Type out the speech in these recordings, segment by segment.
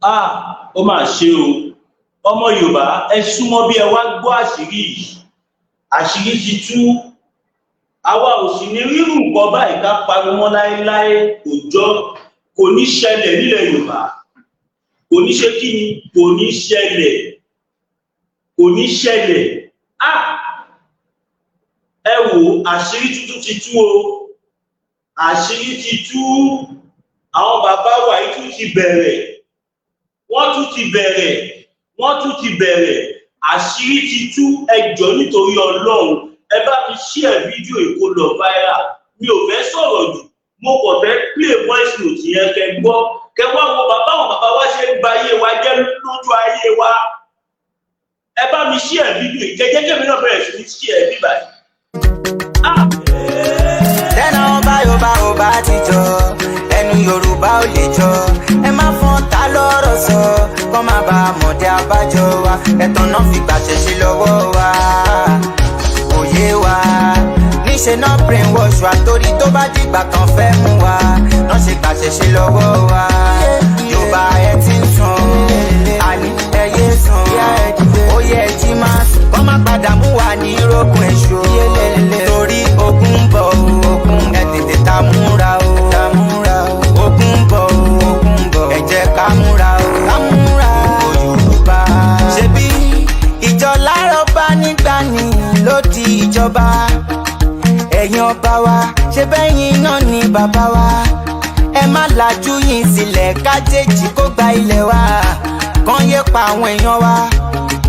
Ah, ó mà ṣe o! Ọmọ Yorùbá, ẹ súnmọ́ bí, ẹ wá gbọ́ àṣírí yìí. Àṣírí ti tú. Àwa ò sì ní rírù nǹkan báyìí ká pariwo mọ́ láéláé. Kò jọ, kò ní ṣẹlẹ̀ nílẹ̀ Yorùbá. Kò ní ṣe kí ni? Kò ní ṣẹlẹ̀, kò ní ṣẹlẹ̀. Ah, ẹ wò, àṣírí tuntun ti tú o, àṣírí ti tú. Àwọn bàbá wa yìí tún ti bẹ̀rẹ̀, wọ́n tún ti bẹ̀rẹ̀, wọ́n tún ti bẹ̀rẹ̀. Àṣírí ti tú. Ẹ jọ̀ọ́, nítorí Ọlọ́run, ẹ bá mi share fídíò yìí kó lọ viral. Mi ò fẹ́ sọ̀rọ̀ jù, mo kàn fẹ́ play voice note yẹn kẹ́ gbọ́, kẹ́ wá wo bàbá, àwọn bàbá wa ṣe ń ba ayé wa jẹ́ lójú ayé wa. Ẹ bá mi share fídíò yìí, kẹjẹ kẹmi náà bẹ̀rẹ̀ sí ní share bíbáyìí. Ah! Tẹ́nà ọba Yorùbá ò bá ti jọ, ẹnu Yorùbá ò lè jọ. Ẹ má fọ́n ta lọ́rọ̀ sọ, kọ́ má ba mọ̀dé abájọ wa. Ẹ̀tàn náà fi gbàṣẹ ṣe lọ́wọ́ wa, òye wa. Níṣẹ́ náà brainwash wa, torí tó bá dìgbà kan fẹ́ mú wa, náà ṣe gbàṣẹ ṣe lọ́wọ́ wa. Yorùbá, ẹ ti ń sùn, àní ẹ yé sùn. Ó yẹ ẹ jí máa sùn, kọ́ má padà mú wa ní rógùn èṣù, torí ogun ń bọ̀ o. Ẹ tètè ta múra o, ogun ń bọ̀ o. Ẹ jẹ́ ká múra o, ká múra o, Yorùbá. Ṣebí ìjọ láàárọ̀ bá nígbà ní ló di ìjọba. Ẹ̀yin ọba wa, ṣe bẹ́yìn náà ni bàbá wa. Ẹ má lajú yín sílẹ̀ kájèjì kó gba ilẹ̀ wa, kàn yé pa àwọn èèyàn wa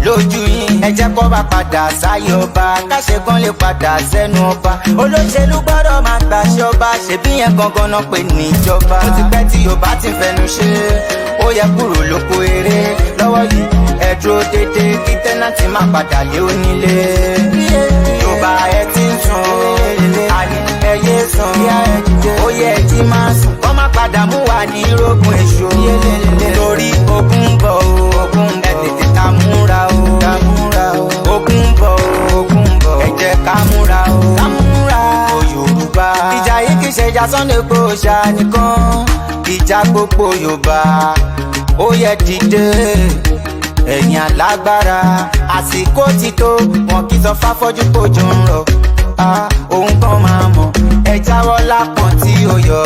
lójú yín. Ẹ jẹ́ kó bá padà sáyé ọba, káṣẹ́gun lè padà sẹ́nu ọba. Olóṣèlú gbọ́dọ̀ máa gbàṣẹ ọba, ṣèbí yẹn gangan náà pè níjọba. Ó ti pẹ́ tí Yorùbá ti ń fẹnu ṣe, ó yẹ kúrò lóko eré lọ́wọ́ yìí. Ẹ dúró dédé kí tenant má padà lé onílé. Yorùbá, ẹ ti ń sùn, àní ẹ yé sùn. Ó yẹ ẹ jí máa sùn, kọ́ má padà mú wa ní rógùn èṣù, torí ogun ń bọ̀ o. Ẹ tètè ta múra o, ogun ń bọ̀ o. Ẹ jẹ́ ká múra o, ká múra o, Yorùbá. Ìjà yìí kì í ṣe ìjà Sunday Igboho ṣá nìkan, ìjà gbogbo Yorùbá. Ó yẹ dìde, ẹ̀yin alágbára, àsìkò ti tó. Wọn kì í sọ fáfọ́jú kójú ń rọ̀, òun kan máa mọ̀. Ẹ jáwọ́ lápọ̀n tí ó yọ,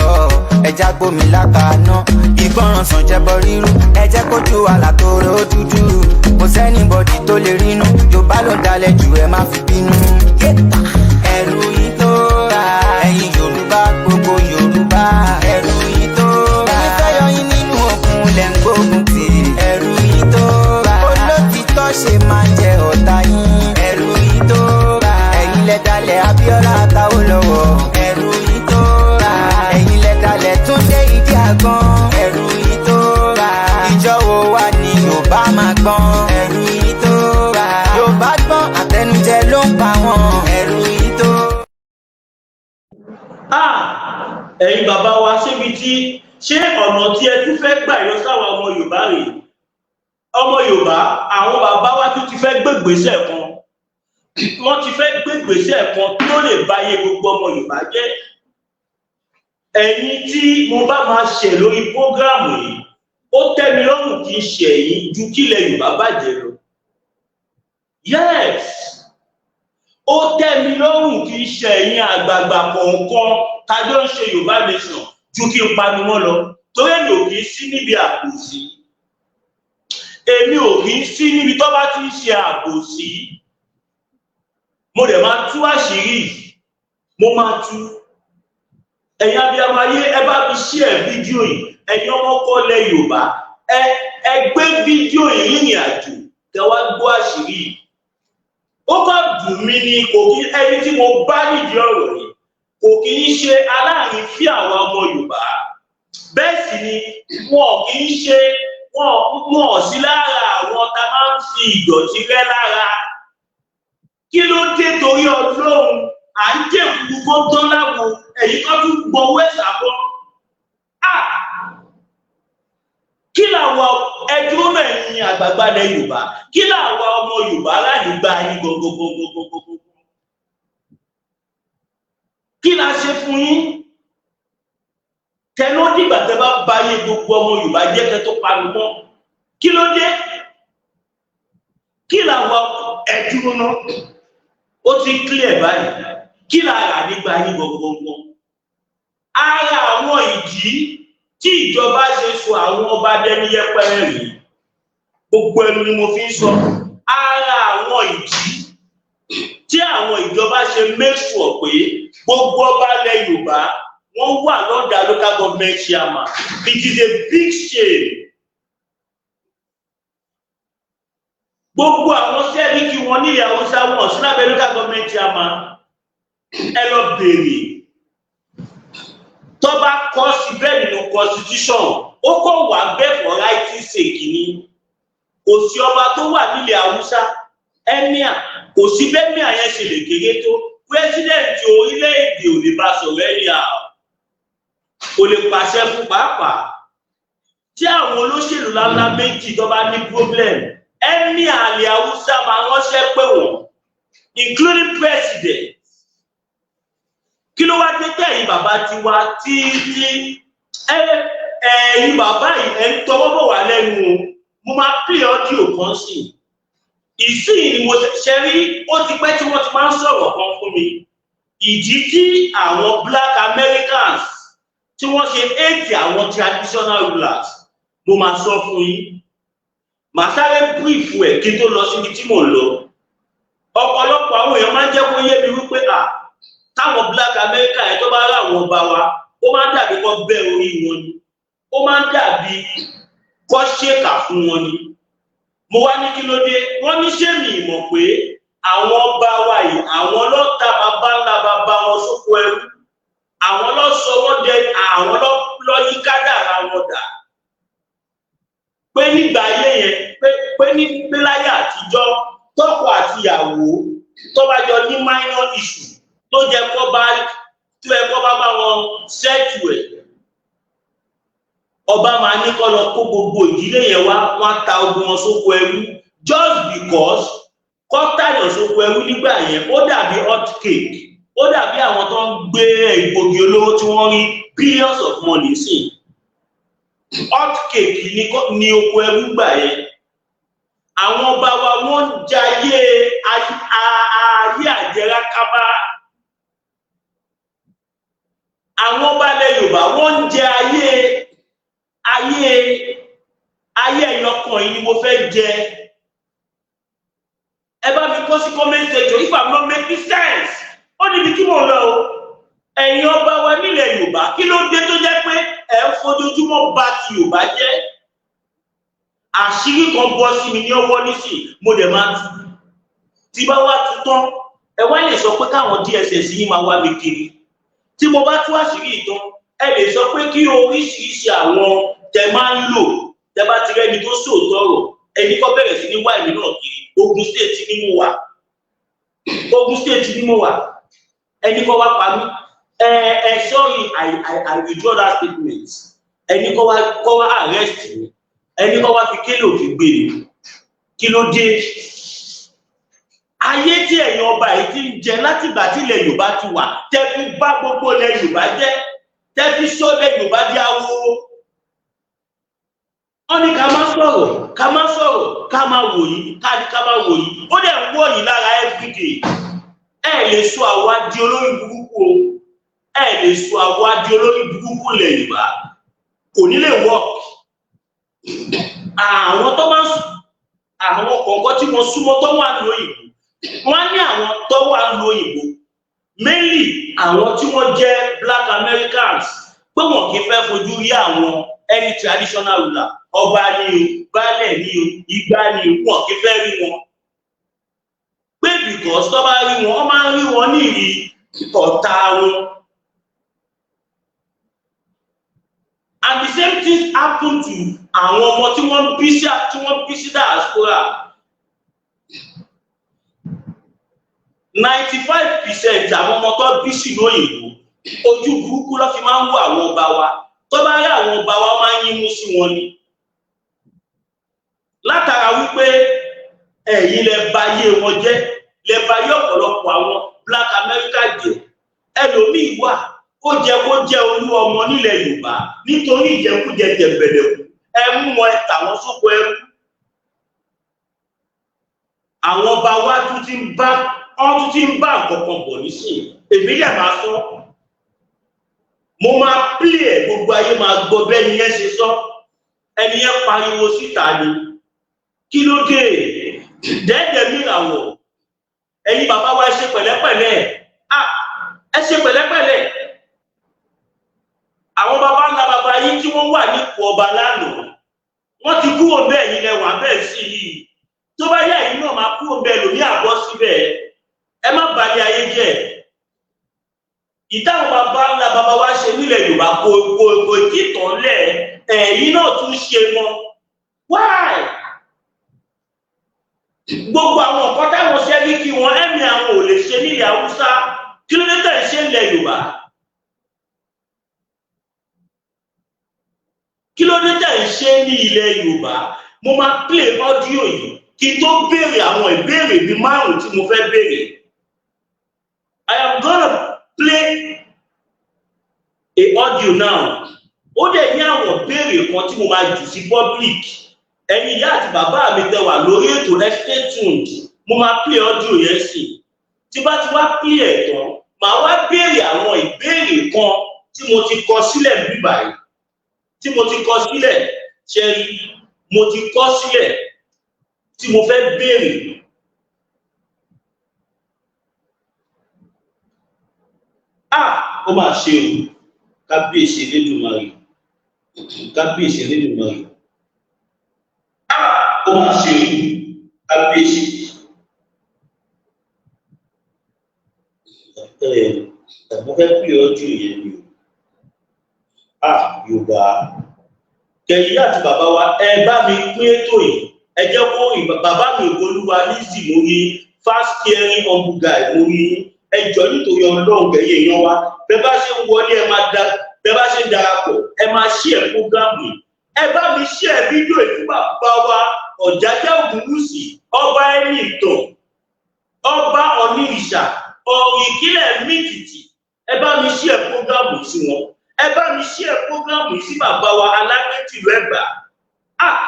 ẹja gbómi lákaná. Ìgbọràn sàn jẹbọ rírú. Ẹ jẹ́ kójú àlàtòrò dúdú, kò sí anybody tó lè rínú. Yorùbá ló ń dalẹ̀ jù, ẹ má fi bínú. Ẹ̀rù yìí tó ra ẹ̀yin Yorùbá, gbogbo Yorùbá, ẹ̀rù yìí tó ra. Ẹni fẹ́ yọ yín nínú ogun lẹ̀ ń gbógun tì. Ẹ̀rù yìí tó ra. Olótìtọ́ ṣe máa jẹ ọ̀tá yín. Ẹ̀rù yìí tó ra. Ẹ̀yin lẹ dalẹ̀ Abíọ́lá Awólọ́wọ̀. Ẹ̀rù yìí tó ra. Ẹ̀yin lẹ dalẹ̀ Túndé Ìdí Àgbọn. Ẹ̀rù yìí tó ra. Ìjọ wo wà ní Yorùbá máa gbọ́n? Ẹ̀rù yìí tó ra. Yorùbá gbọ́n, àtẹnujẹ ló ń pa wọ́n. Ẹ̀rù yìí tó. Ah, ẹ̀yin bàbá wa, ṣébi tí ṣé ọ̀nà tí ẹ tún fẹ́ gbà yọ sáwọn ọmọ Yorùbá rèé? Ọmọ Yorùbá, àwọn bàbá wa tún ti fẹ́ gbégbèsè kan, wọ́n ti fẹ́ gbégbèsè kan tó lè báyé gbogbo ọmọ Yorùbá jẹ́. Ẹ̀yin tí mo bá máa ṣe lórí program yìí, ó tẹ́ mi lọ́rùn kí n ṣe ẹ̀yin ju kílẹ̀ Yorùbá bàjẹ́ lọ. Yes, ó tẹ́ mi lọ́rùn kí n ṣe ẹ̀yin àgbààgbà kọ̀ọ̀kan tájọ́ ń ṣe Yorùbá Nation ju kí n panu mọ́ lọ, torí èmi ò kì í sí níbi àbòsí. Èmi ò kì í sí níbi tó bá ti ń ṣe àbòsí. Mo dẹ̀ máa tú àṣírí, mo máa tú. Ẹ̀yin abiyamọ ayé, ẹ bá mi share fídíò yìí. Ẹ̀yin ọmọ kọ́lẹ̀ Yorùbá, ẹ gbé fídíò yìí rìnrìn àjò, kẹ wá gbọ́ àṣírí yìí. Ó kàn dùn mí ni, kò kí ẹni tí mo bá nídìí ọ̀rọ̀ yìí kò kì í ṣe aláàrín-fín àwọn ọmọ Yorùbá. Bẹ́ẹ̀ sì ni wọn kì í ṣe wọn sí lára àwọn tá a máa ń fi ìdọ̀tí rẹ́ lára. Kí ló dé, torí Ọlọ́run? À ń jẹ̀kú kó tán láwo, ẹ̀yìn kan tún gbọ́wọ́ ẹ̀sà bọ́. Kí làwọn ẹdúró mẹ́rin àgbààgbà ilẹ̀ Yorùbá, kí làwọn ọmọ Yorùbá láàyè gba yín gbogbogbogbogbogbogbò? Kí la ṣe fún yín tẹnu? Dìgbà tẹ bá báyé gbogbo ọmọ Yorùbá jẹ́ kẹ́ tó panu mọ́. Kí ló dé? Kí làwọn ẹdúró náà ó ti clear báyìí? Kí la rà nígbà yín gbọngbọngbọn? Ara àwọn ìdí tí ìjọba ṣe sọ àwọn ọba dẹni yẹpẹrẹ rèé. Gbogbo ẹnu ni mo fi ń sọ. Ara àwọn ìdí tí àwọn ìjọba ṣe make sure pé gbogbo ọba ilẹ̀ Yorùbá, wọ́n wà lọ́dà local government chairman, it is a big shame. Gbogbo àwọn sẹ́ẹ̀lì wọn nílẹ̀ Haúsá, wọn sí lábẹ́ local government chairman. Ẹ lọ bèèrè. Tó bá kọ́ sí bẹ́ẹ̀ nínú constitution, ó kọ́ wà bẹ́ẹ̀ for writing sake ni. Kò sí ọba tó wà nílẹ̀ Haúsá, emir, kò sí bẹ́ẹ̀ emir yẹn ṣe lè kéré tó, president orílẹ̀-èdè ò lè bá sọ̀rọ̀ anyhow, kò lè pàṣẹ fún pàápàá. Tí àwọn olóṣèlú ńláńlá méjì tó bá ní problem, emir àlè Haúsá máa ránṣẹ́ pé wọ́n, including president. Kí ló wá dé tẹ̀yìn bàbá tiwa tí ẹ̀yin bàbá yìí ẹ̀ ń tọwọ́ bọ̀ wá lẹ́nu o? Mo máa play audio kan sí ìsìn ni mo ṣe rí. Ó ti pẹ́ tí wọ́n ti máa ń sọ̀rọ̀ kan fún mi, ìdí tí àwọn Black Americans tí wọ́n ṣe hate àwọn traditional rulers. Mo máa sọ fún yín, màá sáré brief ẹ̀ kí n tó lọ síbi tí mò ń lọ. Ọ̀pọ̀lọpọ̀ àwọn èèyàn máa ń jẹ́ kó yé mi wípé à táwọn Black America yẹn tó bá rà àwọn ọba wa, ó máa ń dàbí kó bẹ́ orí wọn ni, ó máa ń dàbí kó ṣèkà fún wọn ni. Mo wá ní kí ló dé? Wọ́n ní ṣé mi mọ̀ pé àwọn ọba wa yìí, àwọn lọ́ta bàbá ńlá bàbá wọn sóko ẹrú, àwọn lọ sọ wọ́n dẹ, àwọn lọ yí kádàrá wọn dà, pé nígbà ayé yẹn, pé ní pé láyé àtijọ́, tọkọ àti ìyàwó tó bá jọ ní minor issue tó jẹ kó bá tó yẹ kó bá wọn settle ẹ̀, ọba máa ní kó lọ kó gbogbo ìdílé yẹn wá, wọn ta ogun wọn sóko ẹrú. Just because kọ́ tàyàn sóko ẹrú nígbà yẹn, ó dàbí hot cake, ó dàbí àwọn tó ń gbé egbògi olóró tí wọ́n rí billions of money sí. Hot cake ní oko ẹrú gbà yẹn. Àwọn ọba wa, wọ́n ń jayé ayé àjẹrákábá. Àwọn ọba ilẹ̀ Yorùbá, wọ́n ń jẹ ayé ẹyọkan yìí ni mo fẹ́ jẹ. Ẹ bá mi kọ sí comment section if I'm not making sense. Ó níbi tí mò ń lọ o. Ẹ̀yin ọba wa nílẹ̀ Yorùbá, kí ló dé tó jẹ́ pé ẹ̀ ń fojoojúmọ́ bà ti Yorùbá jẹ́? Àṣírí kan bọ́ sí mi ní ọwọ́ nísìn, mo dẹ̀ máa tú. Tí bá wá tú tán, ẹ wá lè sọ pé káwọn DSS yín máa wá mi kiri. Tí mo bá tú àṣírí ìtàn, ẹ lè sọ pé kí oríṣiríṣi àwọn tẹ máa ń lò, tẹ bá ti rẹ́ni tó sòótọ́ ọ̀rọ̀, ẹni kọ́ bẹ̀rẹ̀ sí ní wá èmi náà kiri. Ogun State ni mo wà, Ogun State ni mo wà. Ẹni kọ́ wá pa mí. Ẹ sorry, I withdraw that statement. Ẹni kọ́ wá arrest mi, ẹni kọ́ wá fi kélé òfin gbé mi. Kí ló dé? Ayé tí ẹ̀yin ọba yìí ti ń jẹ látìgbà tí ilẹ̀ Yorùbá ti wà, tẹ́ fi bá gbogbo ilẹ̀ Yorùbá jẹ́, tẹ́ fi sọ ilẹ̀ Yorùbá di awo. Wọ́n ní ká má sọ̀rọ̀, ká má sọ̀rọ̀, ká má wò yín, ká má wò yín. Ó dẹ̀ ń wọ̀ yín lára everyday. Ẹ lè sọ àwa di olórí burúkú o. Ẹ lè sọ àwa di olórí burúkú ilẹ̀ Yorùbá, kò ní lè work. Àwọn tó máa ń àwọn kọ̀ọ̀kan tí wọ́n súnmọ́ tó wà lóyìnbó, wọ́n ní àwọn tó wà lóyìnbó, mainly àwọn tí wọ́n jẹ́ Black Americans, pé wọn kì í fẹ́ fojú rí àwọn any traditional ruler, ọba ni o, baálẹ̀ ni o, igbá ni o, wọn kì í fẹ́ rí wọn, pé because tó bá rí wọn, wọ́n máa ń rí wọn ní ìrí ọ̀tá wọn. And the same thing happen to àwọn ọmọ tí wọ́n bí sí diaspora. 95% àwọn ọmọ tó bí sínú òyìnbó, ojú burúkú ló fi máa ń wo àwọn ọba wa. Tó bá rí àwọn ọba wa, máa ń yínmú sí wọn ni, látara wípé ẹ̀yin lẹ bà ayé wọn jẹ́, lẹ bà ayé ọ̀pọ̀lọpọ̀ àwọn Black America jẹ́. Ẹlòmíì wà, ó jẹ kó jẹ́ olú ọmọ nílẹ̀ Yorùbá, nítorí ìjẹkújẹ tẹ̀m̀bẹ̀lẹ̀kù, ẹ mú wọn, ẹ tà wọ́n sóko ẹrú. Àwọn ọba wa tún ti ń bá ọ́n tún ti ń bá nǹkan kan bọ̀ nísìnyí. Èmi lè máa sọ, mo máa play ẹ̀, gbogbo ayé máa gbọ́ bẹ́ẹ̀ ni yẹn ṣe sọ. Ẹni yẹn pariwo síta ni, kí ló dé? Dẹ́ẹ̀dẹ́ mìràwọ̀, ẹ̀yin bàbá wa, ẹ ṣe pẹ̀lẹ́pẹ̀lẹ́. Ah, ẹ ṣe pẹ̀lẹ́pẹ̀lẹ́. Àwọn bàbá ńlá bàbá yín tí wọ́n wà nípò ọba lánàá, wọ́n ti kúrò bẹ́ẹ̀. Yín lẹ́wà bẹ́ẹ̀ sí yìí, tó bá yá, yín náà máa kúrò bẹ́ẹ̀, lómi àbọ̀ síbẹ̀. Ẹ má balẹ̀ ayé jẹ́. Ìtàwọn bàbá ńlá bàbá wa ṣe nílẹ̀ Yorùbá kò tí tán lẹ̀, ẹ̀yin náà tún ṣe wọn. Why? Gbogbo àwọn nǹkan táwọn ṣẹ́ríkì wọn ẹ̀mí àwọn ò lè ṣe nílẹ̀ Haúsá, kí ló dé tẹ̀ ń ṣe nílẹ̀ Yorùbá? Kí ló dé tẹ̀ ń ṣe ní ilẹ̀ Yorùbá? Mo máa play audio yìí kí n tó béèrè àwọn ìbéèrè bíi márùn tí mo fẹ́ béèrè. I am gonna play a audio now. Ó dẹ̀ ní àwọn ìbéèrè kan tí mo máa jù sí public. Ẹ̀yin ìyá àti bàbá mi tẹ wà lórí ètò, ẹ stay tuned. Mo máa play audio yẹn sí. Tí bá ti wá play ẹ̀ tán, màá wá béèrè àwọn ìbéèrè kan tí mo ti kọ sílẹ̀ bíbáyìí, tí mo ti kọ sílẹ̀. Ṣẹ́rí, mo ti kọ sílẹ̀ tí mo fẹ́ béèrè. Ah, ó máa ṣe o. Kábíyèsí Elédùmarè, kábíyèsí Elédùmarè. Ah, ó máa ṣe o, kábíyèsí. Ẹ mo fẹ́ pè ọ́ jù yẹn ni o. Ah, Yorùbá kẹyìn àti bàbá wa, ẹ bá mi pín ètò yìí, ẹ jẹ́ kó rìn. Bàbá mi Ògbólúwa Lizzy, mo rí fast caring humble guy, mo rí. Ẹ jọ, nítorí Ọlọ́run, kẹyìn èèyàn wa, bẹ́ẹ̀ bá ṣe ń wọlé, ẹ máa da, bẹ́ẹ̀ bá ṣe ń darapọ̀, ẹ máa share program yìí. Ẹ bá mi share fídíò yìí fún bàbá wa Ọ̀jájá Ògúnwùsì, ọba ẹni ìtàn, ọba Ọ̀nìrìṣà ọ̀rìnkílẹ̀ mìtìtì. Ẹ bá mi share program yìí sí wọn. Ẹ bá mi share program yìí sí bàbá wa Alágbètìlú Ẹ̀gbá. Ah,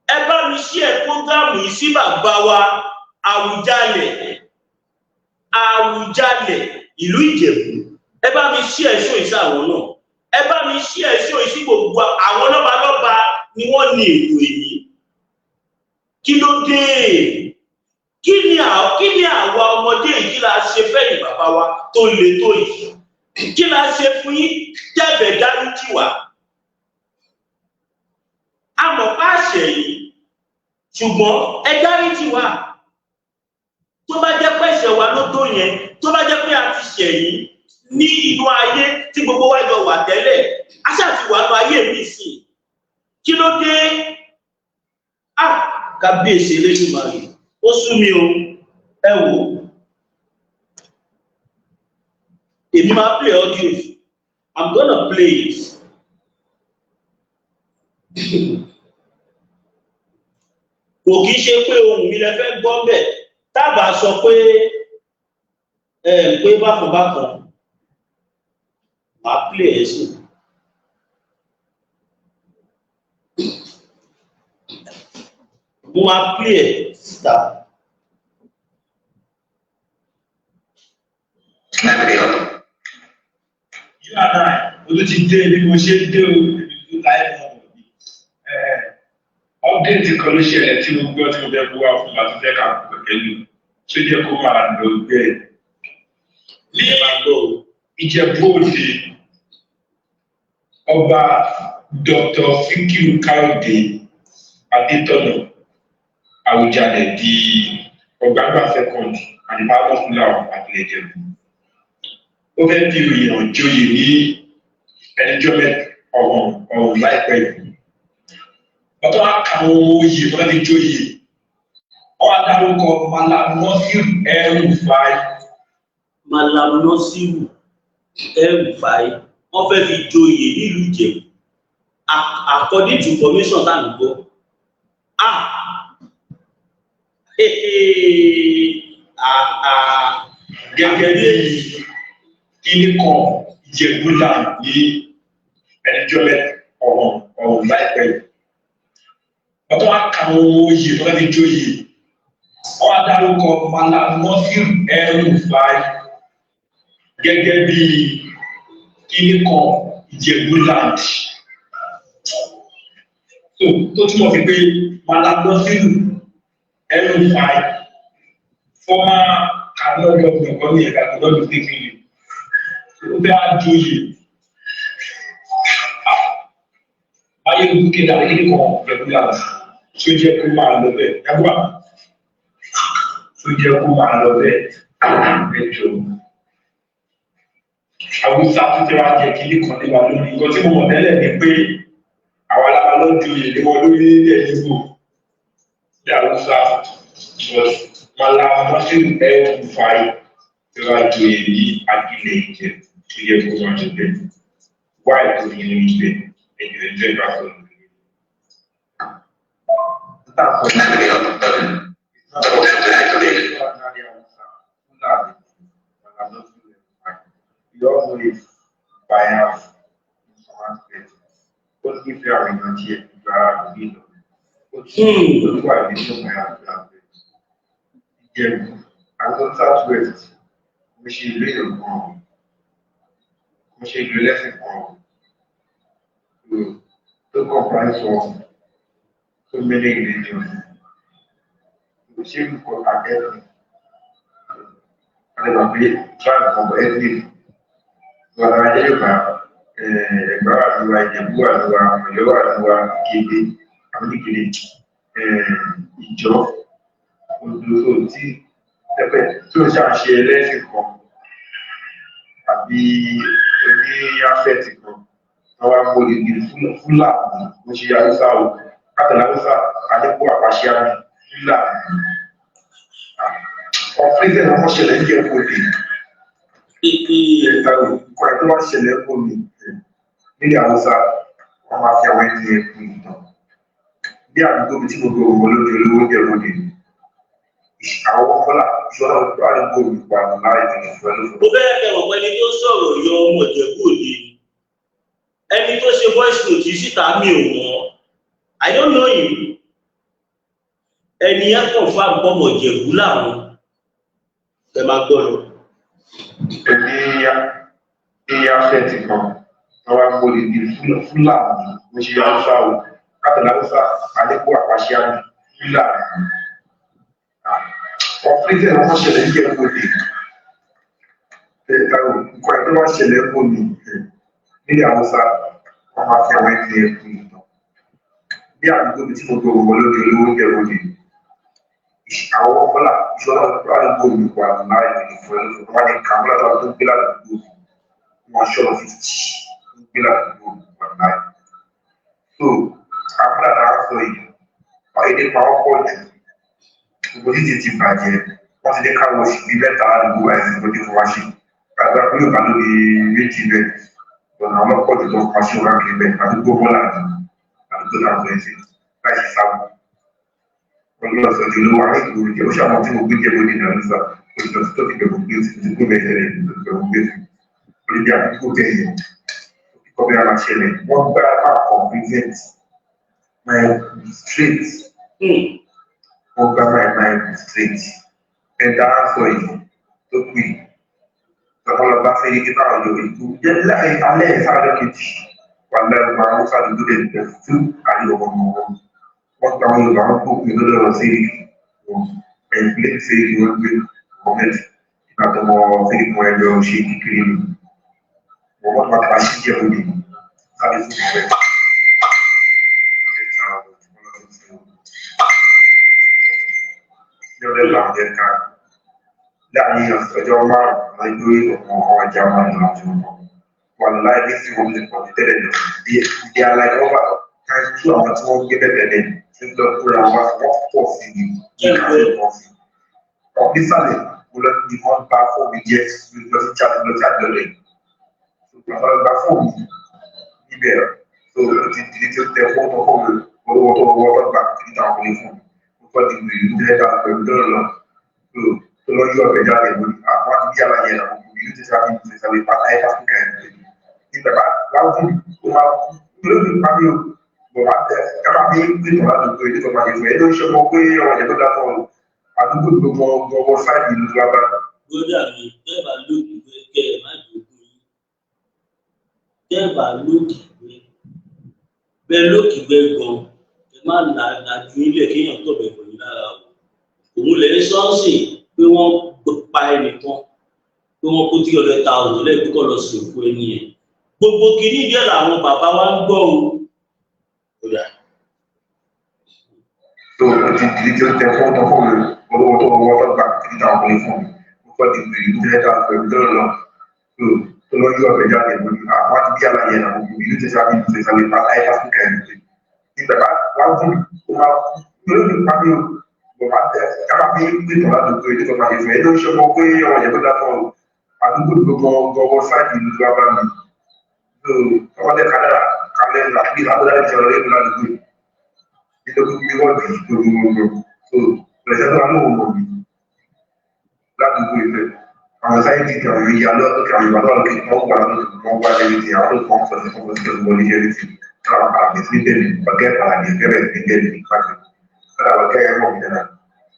ẹ bá mi share program yìí sí bàbá wa Àwùjalẹ̀, Àwùjalẹ̀ ìlú Ìjẹ̀bú. Ẹ bá mi share show yìí sí àwọn náà. Ẹ bá mi share show yìí sí gbogbo àwọn lọ́balọ́ba ni wọ́n ní ètò èyí. Kí ló dé? Kí ni àwa ọmọdé yìí, kí la ṣe fẹ́yìn bàbá wa tó le tó yìí? Kí la ṣe fún yín tẹ́bẹ̀ dáríjì wá? A mọ̀ pé àṣẹ yìí, ṣùgbọ́n ẹ dáríjì wá. Tó bá jẹ́ pé ẹ̀ṣẹ̀ wa ló tó yẹn, tó bá jẹ́ pé a ti ṣẹ̀ yín ní inú ayé tí gbogbo wa jọ wà tẹ́lẹ̀, a ṣáà ti wà nínú ayé mi sí, kí ló dé? Ah, kábíyèsí Elédùmarè, ó sú mi o. Ẹ wò ó, èmi máa play audio. I'm gonna play it. Kò kí ṣe pé ohùn mi lẹ fẹ́ gbọ́ bẹ́ẹ̀ tábà sọ pé ẹ pé bákan bákan, màá play ẹ̀ sí. Mo máa play ẹ̀ síta. You and I, o tún ti dé bí mo ṣe ń dé o, èmi tó láyé mọ́ ọ̀rọ̀ mi. Update kan ló ṣẹlẹ̀ tí mo gbọ́ tí mo fẹ́ kó wá fún wa tó fẹ́ ká kẹ̀kẹ́ lù tó jẹ́ kó máa lọ bẹ́ẹ̀. Ní Ẹ máa gbọ́ o. Ìjẹ̀bú Òde, ọba Dr. Sikiru Káyọ̀dé Adétọ̀nà Àwùjalẹ̀ di Ọ̀gbágbá second and the power ruler of Àtìlẹ̀ Ìjẹ̀bú. Ó fẹ́ fi èèyàn joyè ní ẹnìjọ́ mẹ́ta ọ̀hún ọ̀hún láìpẹ́ yìí. Ọ̀tọ́ wa ka àwọn oyè tó fẹ́ fi joyè. Wọ́n wá dárúkọ Malam Nasiru El-Rufai. Malam Nasiru El-Rufai, wọ́n fẹ́ fi joyè nílùú Ìjẹ̀bú, according to information tá à ń gbọ́. Ah, ah, ah. Gẹ́gẹ́ bí kíní kan Ìjẹ̀bú land ní ẹnìjọ́ mẹ́ta ọ̀hún ọ̀hún láìpẹ́ yìí. Ọ̀tọ́ wa ka àwọn oyè tó fẹ́ fi joyè. Wọ́n á dárúkọ Malam Nasir El-Rufai gẹ́gẹ́ bí kíní kan Ìjẹ̀bú land. So tó túmọ̀ sí pé Malam Nasir El-Rufai, former Kaduna governor kan ní ẹ̀ka tó lọ́dún tẹ́kìlì, ó fẹ́ á joyè ayé kéde àti kíní kan Ìjẹ̀bú land tí ó jẹ́ kó máa lọ bẹ́ẹ̀ yàgbà tó jẹ́ kó máa lọ bẹ́ẹ̀. Ẹjọ́ Haúsá tó ti wá jẹ́ kíní kan lé wa lórí. Nǹkan tí mo mọ̀ tẹ́lẹ̀ ni pé àwa la máa lọ joyè lé wọn lórí nílẹ̀ Ìgbò ní Haúsá, but Malam Nasir El-Rufai ti wá joyè ní Akilẹ̀ Ìjẹ̀bú tó yẹ kó máa lọ bẹ́ẹ̀. Wáyé tó fi ní ibẹ̀ ẹjọ́ ẹjọ́ ìbá sọ̀rọ̀ lórí. Tá a sọ ní We all know it bias in some aspect. Ó nífẹ̀ẹ́ àwọn èèyàn tiẹ̀ ju ara rẹ̀ lọ. Ó tún ó wà nínú bias aspect. Ìjẹ̀bú, àwọn South West, mo ṣe ìlú èèyàn kan o. Mo ṣe ìlú ẹlẹ́sìn kan o. Tó comprise of so many religions. Kò ṣe é kọ ethnic. Wọ́n lè gbà pé tribe kan bọ̀ ethnic. Wọ́n ara jẹ́ Yorùbá, Ẹ̀gbá wà ní wa, Ìjẹ̀bú wà ní wa, Ọ̀yọ́ wà ní wa, Ìkele, àwọn Ìkele, Ìjọ, Ondo tí pẹ́pẹ́ tí ó ṣàṣe ẹlẹ́sìn kan àbí oní afẹ́tì kan. Wọ́n wá mú odidi Fúlàní, mo ṣe Haúsá o, látọ̀lá Haúsá, Adépọ̀ àpàṣẹ àmì Fúlàní. Ọ̀pẹ́sẹ̀ náà wọ́n ṣẹlẹ̀ ní Ìjẹ̀bú Òde. Ẹ̀ka nǹkan ẹ̀ tó wá ṣẹlẹ̀ ń bò mí nílẹ̀ Haúsá, wọ́n máa fi àwọn ẹni ẹ̀kún ìtàn. Bí àdúgbò mi tí mo gbé owó lójú olówó Ìjẹ̀bú Òde. Àwọn Bọ́lá ìṣọ́lá àdúgbò mi wà láì tẹ̀lé fún ẹ lóṣù. Mo fẹ́ kẹ́ mọ̀ pé ẹni tó sọ̀rọ̀ yọ ọmọ Ìjẹ̀bú Òde, ẹni tó ṣe voice note yìí síta, mi ò mọ̀, I don't know him. Ẹni yẹn kàn fún àgbọ̀mọ̀ Ìjẹ̀bú làwọn. Ẹ máa gbọ́ lọ. Ẹni ní afẹ́tì kan, wọ́n wá mú odidi Fúlàní, mo ṣe Haúsá o, látọ̀lá Haúsá, Adépọ̀ àpàṣẹ àmì Fúlàní. Ọ̀pẹ́sẹ̀ náà wọ́n ṣẹlẹ̀ ní Ìjẹ̀bú Òde. Ẹ̀ka nǹkan ẹ̀ tó wá ṣẹlẹ̀ ń bò mí nílẹ̀ Haúsá, wọ́n máa fi àwọn ẹni ẹ̀kún ìtàn. Bí àdúgbò mi tí mo gbé owó lójú olówó Ìjẹ̀bú Òde. Àwọn Bọ́lá ìṣọ́lá àdúgbò mi wà láì tẹ̀lé fún ẹ lóṣù. Wọ́n ní kàmúlà tó gbé ládùúgbò mi, wọ́n ṣọ́nà 50 tó gbé ládùúgbò mi wà láì. So àmúlà náà sọ yìí, èdè pa wọ́n pọ̀ jù. Gbogbo títì ti bàjẹ́, wọ́n ti ní káwọ́ oṣù bíi mẹ́ta ládùúgbò àìsàn tó dé fún wa ṣe. Gbàgbà pé yóò bá lórí méjì bẹ́ẹ̀. Ọ̀nà àwọn ọlọ́pọ̀ jù tó fún wa ṣe wá kiri bẹ́ẹ̀. Àdúgbò Bọ́lá ni àdúgbò náà sọ ẹ̀sìn láì ṣe sáwọ́. Ọlọ́run sọ ti olówó àwọn ìgbòho jẹ́ oṣù àwọn tí mo gbé jẹ́ lórí ìdáná sá. Oṣù tó ti bẹ̀rù gbé sí ti gbé bẹ́ẹ̀ tẹ́lẹ̀ tó bẹ̀rù gbé sí. Olùdí àdúgbò bẹ́ẹ̀ yẹn. Kíkọ́ bí ara ṣẹlẹ̀, wọ́n gbá máa kọ̀ present my straight. Wọ́n gbá my mind straight. Ẹ̀dá sọ yìí tó kù yìí. Lọ́pọ̀lọpọ̀ bá fẹ́ yí káwọn yóò ikú. Jẹ́ láì alẹ́ ìsáré kejì. Wà lẹ́nu máa ń sáré lóde ìgbẹ́ fún àyè ọmọ wọn. Wọ́n gba àwọn Yorùbá wọn kó pin lọ́dọ̀ Sẹ́ríkì wọn. Ẹ̀yìn Sẹ́ríkì wọn gbé gọ́ọ̀mẹ̀ntì. Nígbà tó mọ Sẹ́ríkì wọn ẹjọ́ ṣe kékeré ni. Wọ́n wọ́n máa ta sí Ìjẹ̀bú Òde. Sáré sí ìwẹ̀. Ní ọdẹ làwọn yẹn ká láàrin ọjọ́ márùn-ún lọ gbé ọmọ ọjà máa ń lọ àti ọmọ wà láì ní sí wọn lè pọ̀ ní tẹ́lẹ̀ lọ. They are like over times two àwọn tí wọ́n gbé bẹ̀rẹ̀ lẹ̀ tí lọ kóra wá, wọ́n pọ̀ sí i ní ìkàwé pọ̀ sí i. Ọ̀písàlẹ̀ mo lọ ní wọ́n gba fóònù jẹ́ lọ sí chat lọ chat lọ́lẹ̀. Bàbá gba fóònù níbẹ̀ tó ti di tí ó tẹ fóònù fóònù owó tó wọ́n tó gbà kí ní àwọn kò lè fóònù. Mo tọ́ di ìlú tẹ́lẹ̀ pẹ̀lú dọ́là lọ tó lọ yọ ọ̀bẹ jáde mo ní àwọn àti bí aláyẹ àwọn òbí ló ti sáré ti sáré pátá ẹ̀ áfíríkà ẹ̀ lóye. Ní bàbá láwùjọ ó máa kú lórí ìpa mi ò bọ̀ wá tẹ ẹ máa fi gbé tọ̀ ládùúgbò ilé tó máa ṣe fún ẹ ló ń ṣe ọmọ pé ọmọ ìjẹ́ tó dá fún ọ. Àdúgbò gbogbo ọwọ́ sáìdì ìlú tó wá bá mi. Bróda mi, tẹ́ bá lókì pé kẹ́ ẹ má jogún yín. Tẹ́ bá lókì pé bẹ́ẹ̀ lókì pé gan, ẹ má lajú ilẹ̀ kéèyàn tọ̀bẹ̀ pẹ̀lú lára o. Òun lè sọ́ọ̀sì pé wọ́n pa ẹnìkan, pé wọ́n kó 300,000 lẹ́ẹ̀kọ́ kọ́ lọ sí òkú ẹni yẹn. Gbogbo kìíní díẹ̀ làwọn bàbá wa ń gbọ́ o. Kódà. Tó o ti di tí ó tẹ fún ọtọ fún mi olówó tó wọ́n tó gba 3,000 fún mi, mo fọ́ di ìlú tẹ́lẹ̀ dá pẹ̀lú tó lọ tó lọ yọ ọ̀bẹ jáde. Mo ní àwọn àti bí àlàyé náà gbogbo ìlú tẹ̀sán àbí ìlú tẹ̀sán lè pa láyé áfíríkà ẹ̀ lóde nígbà bá wá fún ó máa lórí mi pa mí o mo máa tẹ ká máa fi gbé tọ́lá dògbò ètò kan máa fi fún ẹ ló ń ṣọmọ pé ọmọ ìyẹn tó dá fún ọ àdúgbò gbogbo ọwọ́ sáìdì ìlú tó wá bá mi tó ọmọdé kádàrà kálẹ̀ àbí àbúrò ìṣòro lẹ́nu ládùúgbò nítorí pé wọ́n di gbogbogbò tó pẹ̀sẹ̀ tó wà lóhùn mọ̀ mi ládùúgbò ìfẹ́ àwọn sáyẹ́ntì kan rí alọ́ kí àwọn ìbàdàn lókè wọ́n wà lókè wọ́n wà lẹ́yìn tí àwọn tó kàn fọ́sẹ̀ fọ́sẹ̀ tó wọlé yẹn ti káwọn àmì sí bẹ́ẹ̀ ọ̀gẹ́ àmì bẹ́ẹ̀ sí bẹ́ẹ̀ ní káfí kọ́dà ọ̀gẹ́ ẹ̀ mọ̀ mí náà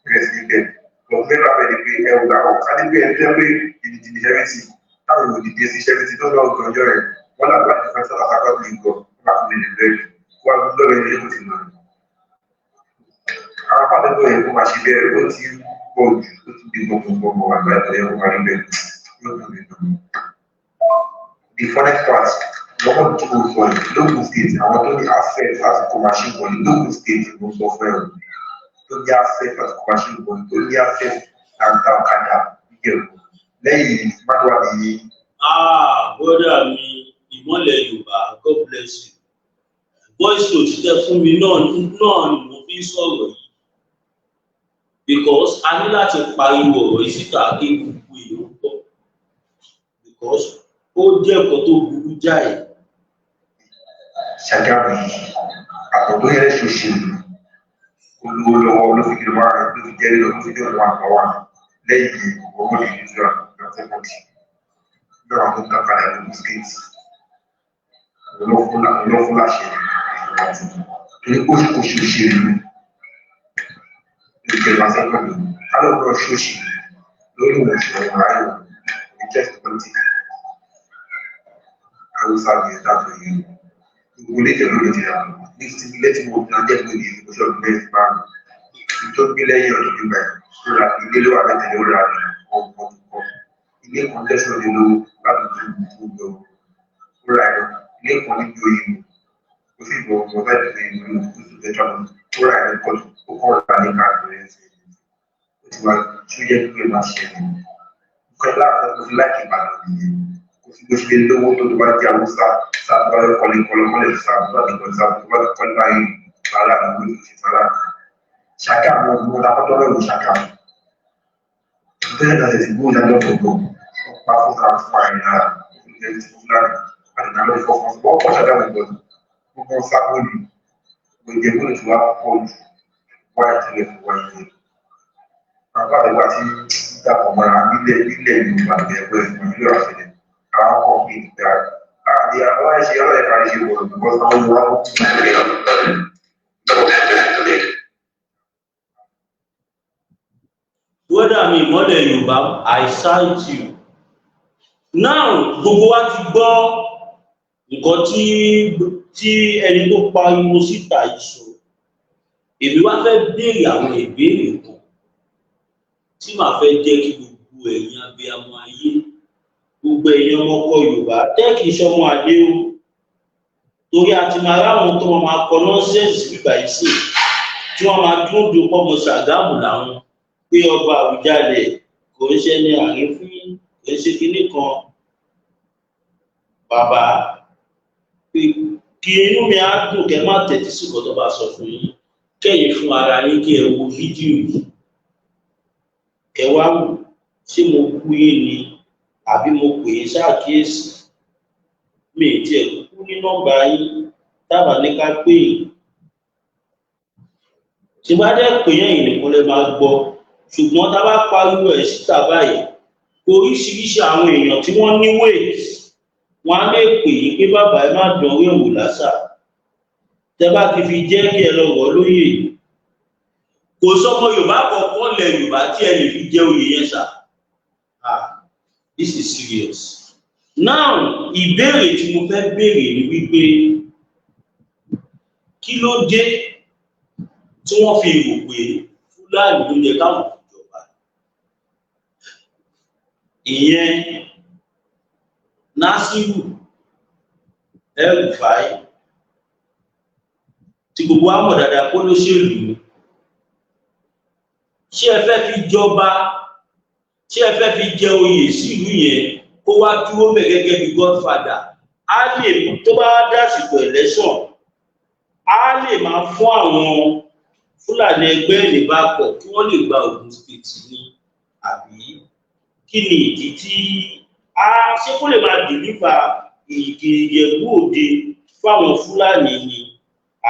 bẹ́ẹ̀ sí bẹ́ẹ̀ lọ mẹ́fà bẹ́ẹ̀ ni pé ẹ wò àwọn kálí pé ẹ jẹ́ pé ìdìdì sẹ́fẹ̀tì táwọn òdìdí sí sẹ́fẹ̀tì tó lọ́ọ́ gbọ́njọ́ rẹ̀ wọ́n làgbà ní fẹ́ sọ́dọ̀ àkọ́kọ́ ní ìgò wọ́n á fún mi lè wọ́n á lọ́rẹ̀ ní èkó ti lọ. Àwọn pàdánù ẹ̀ kó máa ṣe bẹ́ẹ̀, ó ti pọ̀ jù, ó ti bí gbogbo àgbà ẹ̀ kó máa rí bẹ́ẹ̀ yóò dùn mí dùn. The funniest part, lọ́wọ́ tí mo sọ yìí, lókun state, àwọn tó ní access láti kó machine wọlé lókun state mo sọ fún ẹ o, tó ní access láti kó machine wọlé, tó ní access láti ta ọ̀kadà níjẹ̀bú lẹ́yìn mọ́tò wà ní. Ah, brother mi, Ìmọ̀lẹ̀ Yorùbá, God bless you. Voice note tẹ fún mi náà náà ni mo fi ń sọ̀rọ̀ yìí because a ní láti pariwo ọ̀rọ̀ yìí síta kí gbogbo èèyàn gbọ́, because ó jẹ́ nǹkan tó burú jáì. Ṣàgámù yìí àpò tó yẹ ṣoṣèlú olówó lọ́wọ́ ló fi kí ló máa ló fi jẹ́ ló fi jẹ́ òun àgbà wà lẹ́yìn owó ní Israel lọ́sẹ̀kọ̀tì lọ́wọ́ tó ń kàkàlẹ̀ lókun state ló fún láṣẹ àti torí ó kò ṣoṣèlú ìjọba sẹ́kọ̀ndì kálọ̀ náà ṣòṣì lórí òun ìṣòro ayò interest politics Haúsá ní ẹ̀dá tó yẹ gbogbo ilé ìjọba ló ti rà ní ti ilé tí mo dán jẹ́ pé ní oṣù ọdún mẹ́rin márùn ún tó gbé lẹ́yìn ọdún nígbà yìí ó ra ilé ló wà mẹ́tẹ̀lé, ó ra ọgbọ̀n tó kọ́ ilé kan tẹ̀sán lé lówó ládùúgbò gbogbo, ó ra ẹ̀rọ ilé kan níbi òyìnbó kò sí ìbọn ọmọ láti fi ìlú gúúsù tẹ̀sán, ó ra ẹ̀rọ kọ́tù ó kọ́ ra ní káàkiri ẹ̀sìn ó ti wá tí ó yẹ kí ó máa ṣe é nǹkan láàrín tó fi láìkí Ìbàdàn nìyẹn. Kò sí bó ṣe lè lówó tó tó bá jẹ́ Haúsá sáà tó bá fẹ́ kọ́lé kọ́lé sáà tó bá ti kọ́lé sáà tó bá ti kọ́lé báyìí bàálà ní ìlú tó ṣe sára Ṣàgámù ọdún wọn lápá tọ́lọ́ ìlú Ṣàgámù bẹ́ẹ̀ náà ti gbóhùn dájọ́ tó gbọ́ pa fún ká fún àyìn náà ìlú ti fún lára àti náà lórí fọkàn wọ́n pọ̀ Ṣàgámù gbọ́dọ̀ gbogbo sábò ní gbogbo ìgbòho tí wàá pọ̀ jù wáyé tẹ́lẹ̀ fún wáyé tẹ́lẹ̀ bàbá àgbà tí dàpọ̀ mọ́ra nílẹ̀ nílẹ̀ Yorùbá ẹgbẹ́ ìgbìmọ̀ ìlú àṣẹlẹ̀ àwọn kan fi ìgbà àti àwọn ẹ̀ṣẹ̀ ọlọ́yẹ̀ká ṣe wọ̀ because àwọn Yorùbá wọn. Brother mi, Ìmọ̀lẹ̀ Yorùbá, I cite you. Now gbogbo wa ti gbọ́ nǹkan tí ẹni tó pariwo síta yìí sọ. Èmi wá fẹ́ béèrè àwọn ìbéèrè kan tí màá fẹ́ jẹ́ kí gbogbo ẹ̀yin abiyamọ ayé, gbogbo ẹ̀yin ọmọ ọkọ Yorùbá tẹ́ kì í ṣọmọ àlè o, torí a ti máa ráwọn tó wọn máa kọ nonsense bíbà yìí sí, tí wọ́n máa dúró de pọ́mọ Ṣàgámù làwọn, pé ọba Àwùjalẹ̀ kò ń ṣe ní àrífín, kò ń ṣe kinní kan. Bàbá, pé kí inú mi á dùn kẹ́ má tẹ̀tí sí nǹkan tó bá sọ fún yín, kẹ́yìn fún ara yín kí ẹ wo fídíò yìí, kẹ́ wá wò ṣé mo kú yín ni àbí mo pè é ṣàkíyèsí. Mi ì tiẹ̀ kúkú ní nọ́mbà yín tábà ní ká pè yín, tí bá dẹ́ pè yẹn yìí nìkan lè máa gbọ́. Ṣùgbọ́n tá a bá pariwo ẹ̀ síta báyìí, oríṣiríṣi àwọn èèyàn tí wọ́n ní weight wọ́n á lè pè yín pé bàbá, ẹ má dánwó ẹ̀wò lásà tẹ bá ti fi jẹ́ kí ẹ lọ rọ̀ lóyè. Kò sọmọ Yorùbá kọ̀ọ̀kan lẹ̀ Yorùbá tí ẹ lè fi jẹ oyè yẹn sà. Ah, this is serious now. Ìbéèrè tí mo fẹ́ béèrè ni wípé, kí ló dé tí wọ́n fi rò pé Fúlàní ló yẹ káwọn ìjọba, ìyẹn Nasiru El-Rufai, tí gbogbo wa mọ̀ dáadáa kó lóṣèlú? Ṣé ẹ fẹ́ fi jọba? Ṣé ẹ fẹ́ fi jẹ oyè sílùú yẹn, kó wá dúró bẹ̀ gẹ́gẹ́ bí godfather? Á lè tó bá dásìkò election, á lè máa fún àwọn Fúlàní ẹgbẹ́ ìlébàpọ̀ kí wọ́n lè gba Ogun State ní, àbí kí ni ìdí tí a ṣé kó lè máa deliver Ìjẹ̀bú Òde fáwọn Fúlàní ni,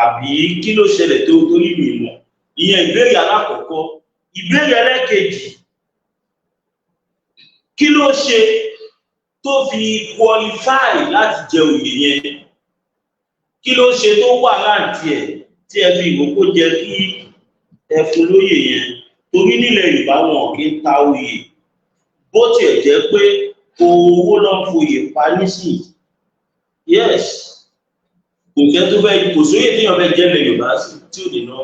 àbí kí ló ṣẹlẹ̀ tó torí mi mọ̀? Ìyẹn ìbéèrè alákọ̀ọ́kọ́. Ìbéèrè ẹlẹ́kejì, kí ló ṣe tó fi qualify láti jẹ oyè yẹn? Kí ló ṣe tó wà láǹtí ẹ̀ tí ẹ fi ìwòkó jẹ kí ẹ fún lóyè yẹn? Torí nílẹ̀ Yorùbá, wọn kì í ta oyè. Bó tiẹ̀ jẹ́ pé owó ló ń foyè pa nísìnyí, yes, kò fẹ́ tó fẹ́, kò sóyè téèyàn fẹ́ jẹ́ lẹ̀ Yorùbá sí tí ò lè ná.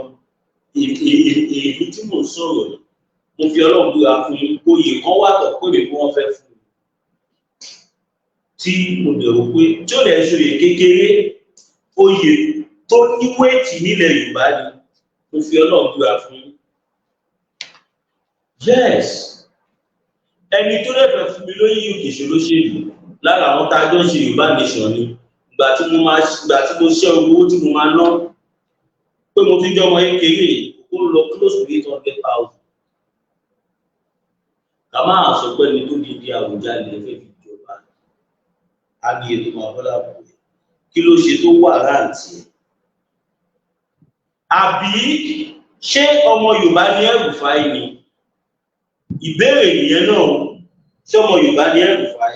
Èyí tí mò ń sọ̀rọ̀ yìí, mo fi Ọlọ́run búra fún yín, oyè kan wà tó pé mi kí wọ́n fẹ́ fún mi, tí mo bẹ̀rù pé tí ó lè ṣe oyè kékeré, oyè tó ní weight nílẹ̀ Yorùbá ni. Mo fi Ọlọ́run búra fún yín. Yes, ẹni tó lè fẹ́ fún mi lóyè yìí kì í ṣe olóṣèlú. Lára àwọn tá a jọ ń ṣe Yorùbá Nation ni. Ìgbà tí mo ṣẹ́ owó tí mo máa ná, pé mo tún jẹ́ ọmọ kékeré, ó lọ close to 800,000. Ká máa sọ pé ẹni tó di di Àwùjalẹ̀ fẹ́ fi jọba, á ní ètò máa bọ́lá bò ẹ́. Kí ló ṣe tó wà ráǹtì ẹ̀? Àbí ṣé ọmọ Yorùbá ní El-Rufai ni? Ìbéèrè nìyẹn náà. Ṣé ọmọ Yorùbá ní El-Rufai?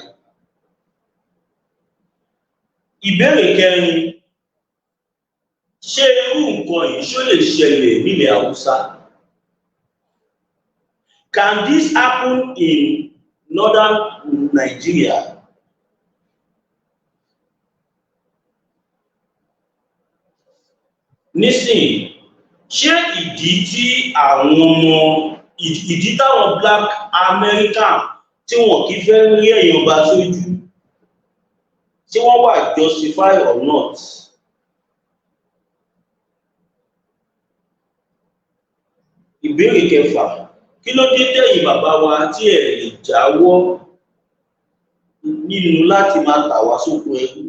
Ìbéèrè kẹrin, ṣé irú nǹkan yìí, ṣó lè ṣẹlẹ̀ nílẹ̀ Haúsá? Can this happen in northern Nigeria? Nísìnyí, ṣé ìdí tí àwọn ọmọ, ìdí táwọn Black American tí wọn kì í fẹ́ rí ẹ̀yìn ọba sójú, ṣé wọ́n wà justify or not? Ìbéèrè kẹfà, kí ló dé tẹ̀yìn bàbá wa tí ẹ̀ lè jáwọ́ nínú láti máa tà wá sóko ẹrú?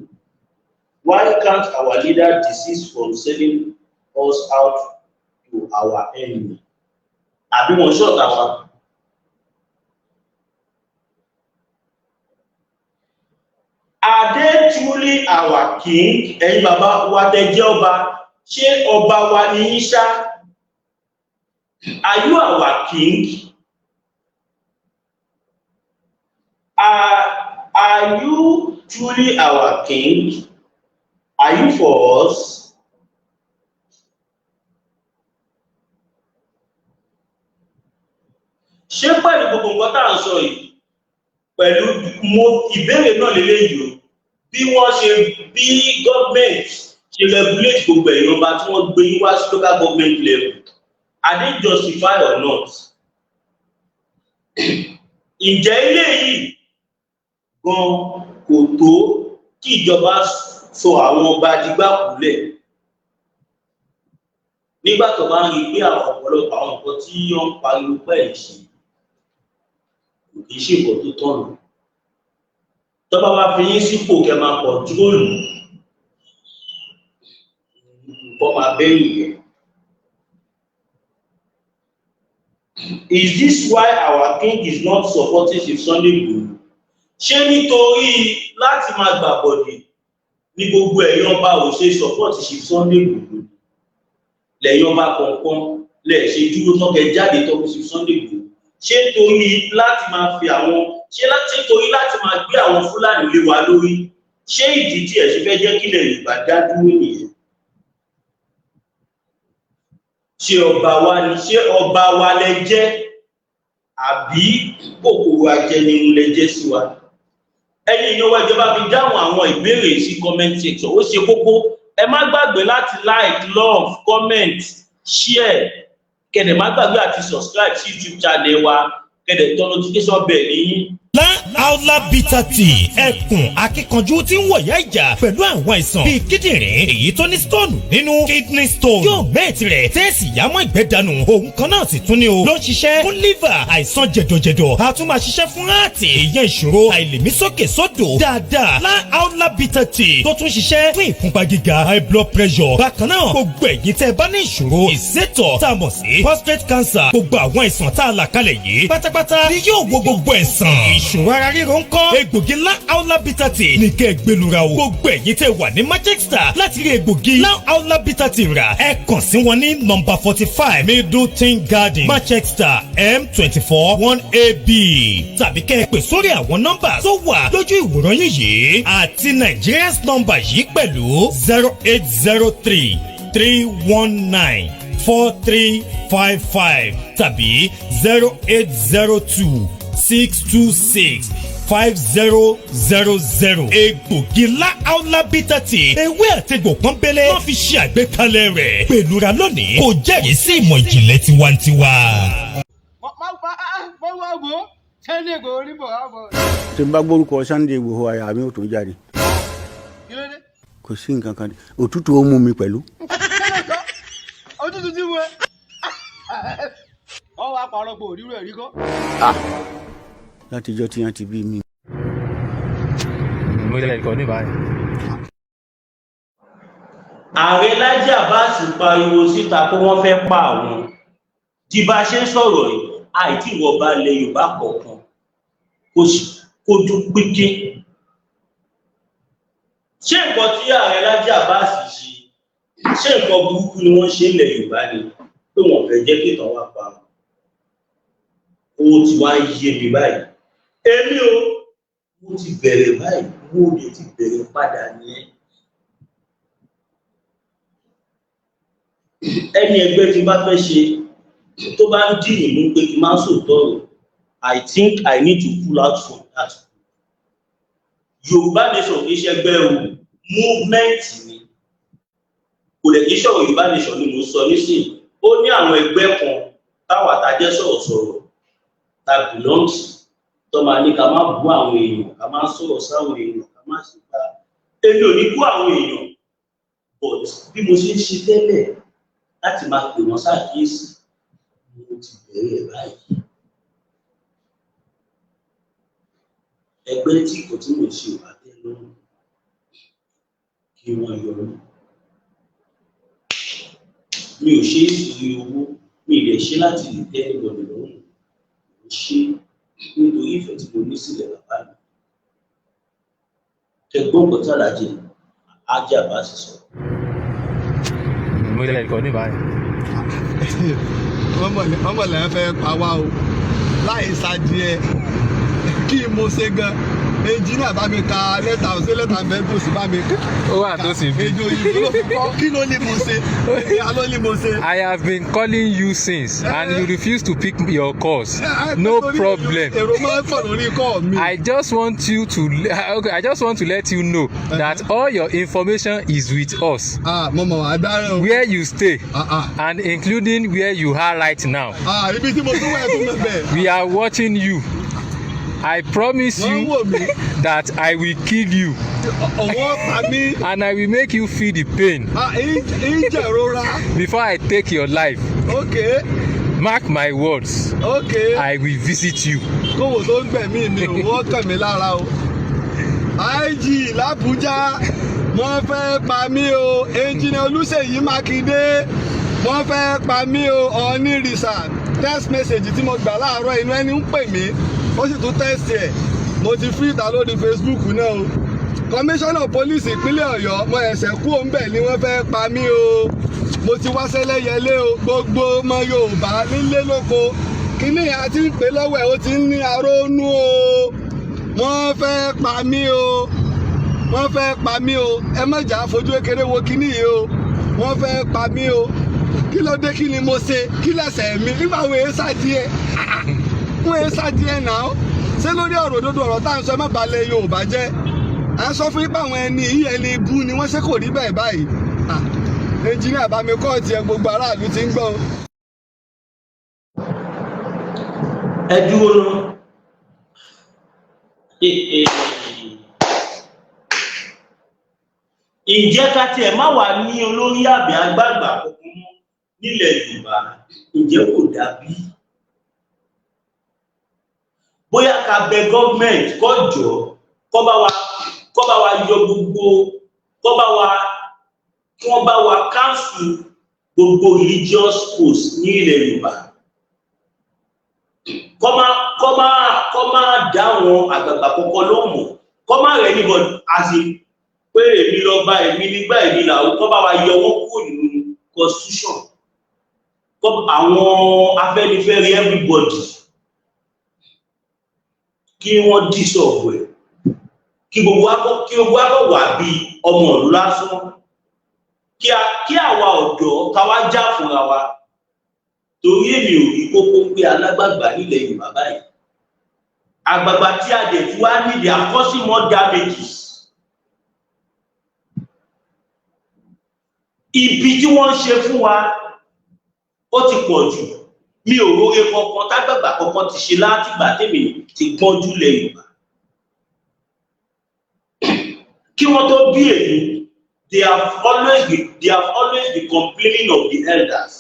Why can't our leader desist from selling us out to our enemy? Àbí wọn ṣọ̀tá wa? Are they truly our king? Ẹ̀yin bàbá wa tẹ́ jẹ́ ọba, ṣé ọba wa ni yín ṣá? Are you our king? Are you truly our king? Are you for us? Ṣé pẹ̀lú gbogbo nǹkan tá à ń sọ yìí, pẹ̀lú mo ìbéèrè náà lélẹ́yìí o, bí wọ́n ṣe, bí gọ́ọ̀mẹ̀ntì ṣe regulate gbogbo ẹ̀yàn ọba tí wọ́n gbé yín wá sí local government level, are they justified or not? Ǹjẹ́ ilé yìí gan kò tó kí ìjọba sọ àwọn ọba digbákúlẹ̀ nígbà tó bá ń rí i pé àwọn ọ̀pọ̀lọpọ̀ àwọn nǹkan tí wọ́n ń pariwo pẹ́ ẹ̀ ṣe kò kì í ṣe nǹkan tó tọ̀nà? Tó bá wá fi yín sípò kẹ́ máa control, nǹkan máa bẹ́yìn yẹn. Is this why our king is not supporting Chief Sunday Igboho? Ṣé nítorí láti máa gbàbọ̀dè ní gbogbo ẹ̀yàn ọba ò ṣe support Chief Sunday Igboho? Lẹ́yìn ọba kọ̀ọ̀kan lẹ̀ ṣe dúró tọ́kẹ jáde tọ́kù Chief Sunday Igboho. Ṣé torí láti máa fi àwọn, ṣé láti torí láti máa gbé àwọn Fúlàní lé wa lórí? Ṣé ìdí tí ẹ̀ ṣe fẹ́ jẹ́ kílẹ̀ Yorùbá dá dúró nìyẹn? Ṣé ọba wa ni? Ṣé ọba wa lẹ jẹ́, àbí kòkòrò ajẹnirun lẹ jẹ́ sí wa? Ẹ̀yin èèyàn wa, ìjọba fi dáhùn àwọn ìbéèrè sí comment section. Ó ṣe kókó. Ẹ má gbàgbé láti like, love, comment, share. Kẹ́ ẹ dẹ̀ má gbàgbé àti subscribe sí YouTube channel wa, kẹ́ ẹ dẹ̀ tẹ notification bell yín. Aula Bitter Tea, ẹkùn akíkanjú tí ń wọ̀yá ìjà pẹ̀lú àwọn àìsàn bíi kíndìnrín, èyí tó ní stone nínú, kidney stone, yóò mẹ́ẹ̀tì rẹ̀ tẹ́ẹ̀sì yámọ́ ìgbẹ́ dànù. Òun kan náà sì tún ní o ló ń ṣiṣẹ́ fún liver, àìsàn jẹ̀dọ̀jẹ̀dọ̀. A tún máa ṣiṣẹ́ fún heart, ìyẹn ìṣòro àìlèmí sókè sódò dáadáa. Lá Aula Bitter Tea tó tún ṣiṣẹ́ fún ìfúnpá gíga, high blood pressure. Bákan náà, gbogbo ẹ̀yin tẹ́ ẹ bá ní ìṣòro ìsétọ̀ tá a mọ̀ sí prostate cancer, gbogbo àwọn àìsàn tá a là kalẹ̀ yìí pátápátá ni yóò wo gbogbo ẹ̀sán. Ìṣòro ara ríro ń kọ́? Egbògi Lá Aula Bitter Tea ní kẹ́ ẹ gbẹlura o. Gbogbo ẹ̀yin tẹ́ wà ní Manchester, láti rí egbògi Lá Aula Bitter Tea rà, ẹ kàn sí wọn ní nọ́mbà 45 Middleton Garden, Manchester, M24 1AB, tàbí kẹ́ ẹ pè sórí àwọn nọ́mbà tó wà lójú ìwòran yín yìí àti Nigerians nọ́mbà yìí pẹ̀lú: 08033194355 tàbí 08026265000. Egbògi Lá Aula Bitter Tea, ewé àtegbò pọ́nbélé wọ́n fi ṣe àgbékalẹ̀ rẹ̀. Pẹ̀lúra lónìí, kò jẹ́rìí sí ìmọ̀ ìjìnlẹ̀ tiwantiwa. Mo wá wo Sunday Igboho ní bọ̀ wá bọ̀. Tí n bá gbórúkọ Sunday Igboho, àyà mi ò tún jáde. Kí ló dé? Kò sí nǹkan kan, òtútù ó mú mi pẹ̀lú. Kẹ́lẹ́ kọ́ òtútù tí mo ẹ. Wọ́n wá pàrọ̀ pé òrírò ẹ̀rí kọ́. Látijọ́ tí wọ́n ti bí mi. Mo lè kọ́ ní báyìí. Ààrẹ Laji Abbas pariwo síta pé wọ́n fẹ́ pa àwọn. Di bá a ṣe ń sọ̀rọ̀ yìí, àìtí ìwọ̀ba ilẹ̀ Yorùbá kọ̀ọ̀kan kò sì kojú pínpín. Ṣé nǹkan tí ààrẹ Laji Abbas ṣe, ṣé nǹkan burúkú ni wọ́n ṣe ilẹ̀ Yorùbá ni, pé wọ́n fẹ́ jẹ́ kí ìtàn wá pa wọn? Owó tí wàá yé mi báyìí. Èmi o, mo ti bẹ̀rẹ̀ báyìí, mo lè ti bẹ̀rẹ̀ padà nìyẹn. Ẹni ẹgbẹ́ tí bá fẹ́ ṣe, tó bá ń dì mí mú pé kí n má sòótọ́ ọ̀rọ̀, I think I need to pull out from that. Yorùbá Nation kì í ṣẹgbẹ́ o, movement ni. Kò lè kí sọ̀rọ̀. Yorùbá Nation ni mo sọ nísìnyí. Ó ní àwọn ẹgbẹ́ kan táwa tá jẹ́ sọ̀rọ̀sọ̀rọ̀ ta belong sí, tó máa ní ká má bú àwọn èèyàn, ká má sọ̀rọ̀ sáwọn èèyàn, ká má ṣe bá. Èmi ò ní bú àwọn èèyàn, but bí mo ṣe ń ṣe tẹ́lẹ̀ láti máa pè wọ́n ṣàkíyèsí, mo ti bẹ̀rẹ̀ báyìí. Ẹgbẹ́ tí kò tí mo ṣe ò bá tẹ́ lọ́rùn, kí wọ́n yọ mí. Mi ò ṣe é sí owó, mi ì lè ṣe láti lè tẹ́ anybody lọ́rùn. Mo ṣe nítorí ìfẹ́ tí mo ní sílẹ̀ bàbá mi. Ẹgbọ́n nǹkan tí Alhaji Haji Abbas sọ. Mo lè kọ́ ní báyìí. Wọ́n mọ̀ lẹ́yìn fẹ́ pa wá o láì ṣàdìẹ. Kí mo ṣe gan? Engineer, bá mi ka lẹ́tà ọ̀sẹ̀, lẹ́tà bẹ́ẹ̀ tó sì bá mi ká. Ó wà tó sì bí. Èdè òyìnbó ló fi kọ́. Kí ló ní mo ṣe? Ìyá ló ní mo ṣe. I have been calling you since and you refuse to pick your calls. No problem. Èrò máa ń pọ̀ lórí call mi. I just want you to okay, I just want to let you know that all your information is with us. Ah, mo mọ̀ wá dárẹ́ o. Where you stay Ah, ah. and including where you are right now. Ah, ibi tí mo tún wẹ̀ tó mọ̀ bẹ́ẹ̀. We are watching you. I promise Wọ́n ń you wò mí. That I will kill you Ọ̀wọ́ pa mí. And I will make you feel the pain Ah, ń jẹ̀rora. Before I take your life. Mark my words. I will visit you. Kówó tó ń gbẹ̀mí mi ò wọ́n kàn mí lára o. IG l'Àbújá, wọ́n fẹ́ pa mí o. Engineer Olúṣèyí Mákindé, wọ́n fẹ́ pa mí o. Ọ̀ọ́nìrìsà, text message tí mo gbà láàárọ̀, inú ẹni ń pè mí, ó sì tún text ẹ̀. Mo ti fi ìta lórí Facebook náà o. Kọmíṣánná pólísì ìpínlẹ̀ Ọ̀yọ́, mo ẹ̀sẹ̀ kú òun bẹ̀ ni wọ́n fẹ́ pa mí o. Mo ti wá sẹ́lẹ̀yẹlé o. Gbogbo ọmọ Yorùbá nílé lóko, kíní àti ń pè lọ́wọ́ ẹ̀, ó ti ń ní arónú o. Wọ́n fẹ́ pa mí o, wọ́n fẹ́ pa mí o. Ẹ má jà fojú kékeré wo kíní yìí o. Wọ́n fẹ́ pa mí o. Kí ló dé? Kí ni mo ṣe? Kí lẹ̀ṣẹ̀ mi nígbà wo èé sádìẹ wọn èé sádìẹ náà? Ṣé lórí ọ̀rọ̀ òdodo, ọ̀rọ̀ tá à ń sọ, ẹ má balẹ̀ Yorùbá jẹ́? À ń sọ fún yín pé àwọn ẹni yìí, ẹni ibú ni wọ́n. Ṣe kò rí bẹ́ẹ̀ báyìí? Engineer, bá mi kọ́ọ̀tì ẹ, gbogbo aráàlú ti ń gbọ́. Ẹ dúró ná. Ǹjẹ́ ká tiẹ̀ má wà ní olórí àbí àgbààgbà kankan mọ́ nílẹ̀ Yorùbá, ǹjẹ́ kò dàbí bóyá ká bẹ gọ́ọ̀mẹ̀ntì kó jọ̀ọ́, kó bá wa yọ gbogbo, kó bá wa kí wọ́n bá wa cancel gbogbo religious post ní ilẹ̀ Yorùbá, kó má dá àwọn àgbààgbà kọ́kọ́ lóhùn mọ́, kó má rẹ̀ anybody as in pé èmi lọ bá èmi nígbà èmi làwọn, kó bá wa yọ wọ́n kúrò nínú constitution, kó àwọn Afẹ́nifẹ́re, everybody, kí wọ́n dissolve ẹ̀, kí gbogbo akọ wà bí ọmọ ìlú lásán, kí àwa ọ̀dọ́ ká wá já fúnra wa, torí èmi ò rí kókó pé alágbàgbà nílẹ̀ Yorùbá báyìí. Àgbàgbà tí a dẹ̀ tí wá nídìí are causing more damages. Ibi tí wọ́n ń ṣe fún wa, ó ti pọ̀ jù. Mi ò róye kankan tágbàgbà kankan ti ṣe látìgbà tèmi ti gbọ́njú lẹ̀ Yorùbá. Kí wọ́n tó bí èmi, they have always been complaining of the elders.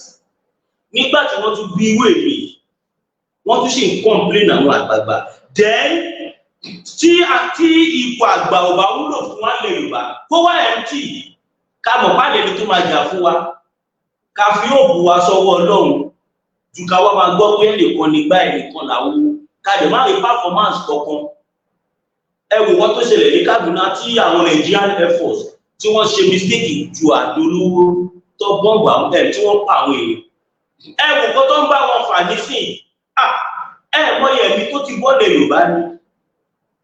Nígbà tí wọ́n tún bí irú èmi, wọ́n tún ṣì ń complain àwọn àgbààgbà. Then tí ipò àgbà ò bá wúlò fún wa lẹ̀ Yorùbá, kó wá empty, ká mọ̀ pàdé ni tó máa jà fún wa, ká fi òògùn wa sọ́wọ́ Ọlọ́run ju ká wá máa gbọ́ pé ẹnìkan nígbà, ẹnìkan làwọn, ká dẹ̀ má rí performance kankan. Ẹ wò wọ́n tó ṣẹlẹ̀ ní Kaduna, tí àwọn Nigerian Air Force tí wọ́n ṣe mistake ju àdó olówó tó bọ́ǹbù àwọn ẹ̀ tí wọ́n pa àwọn èèyàn. Ẹ wò kó tó ń bá wọn fà nísìnyí. Ẹ mọyì ẹ̀mí tó ti bọ́lẹ̀ Yorùbá ni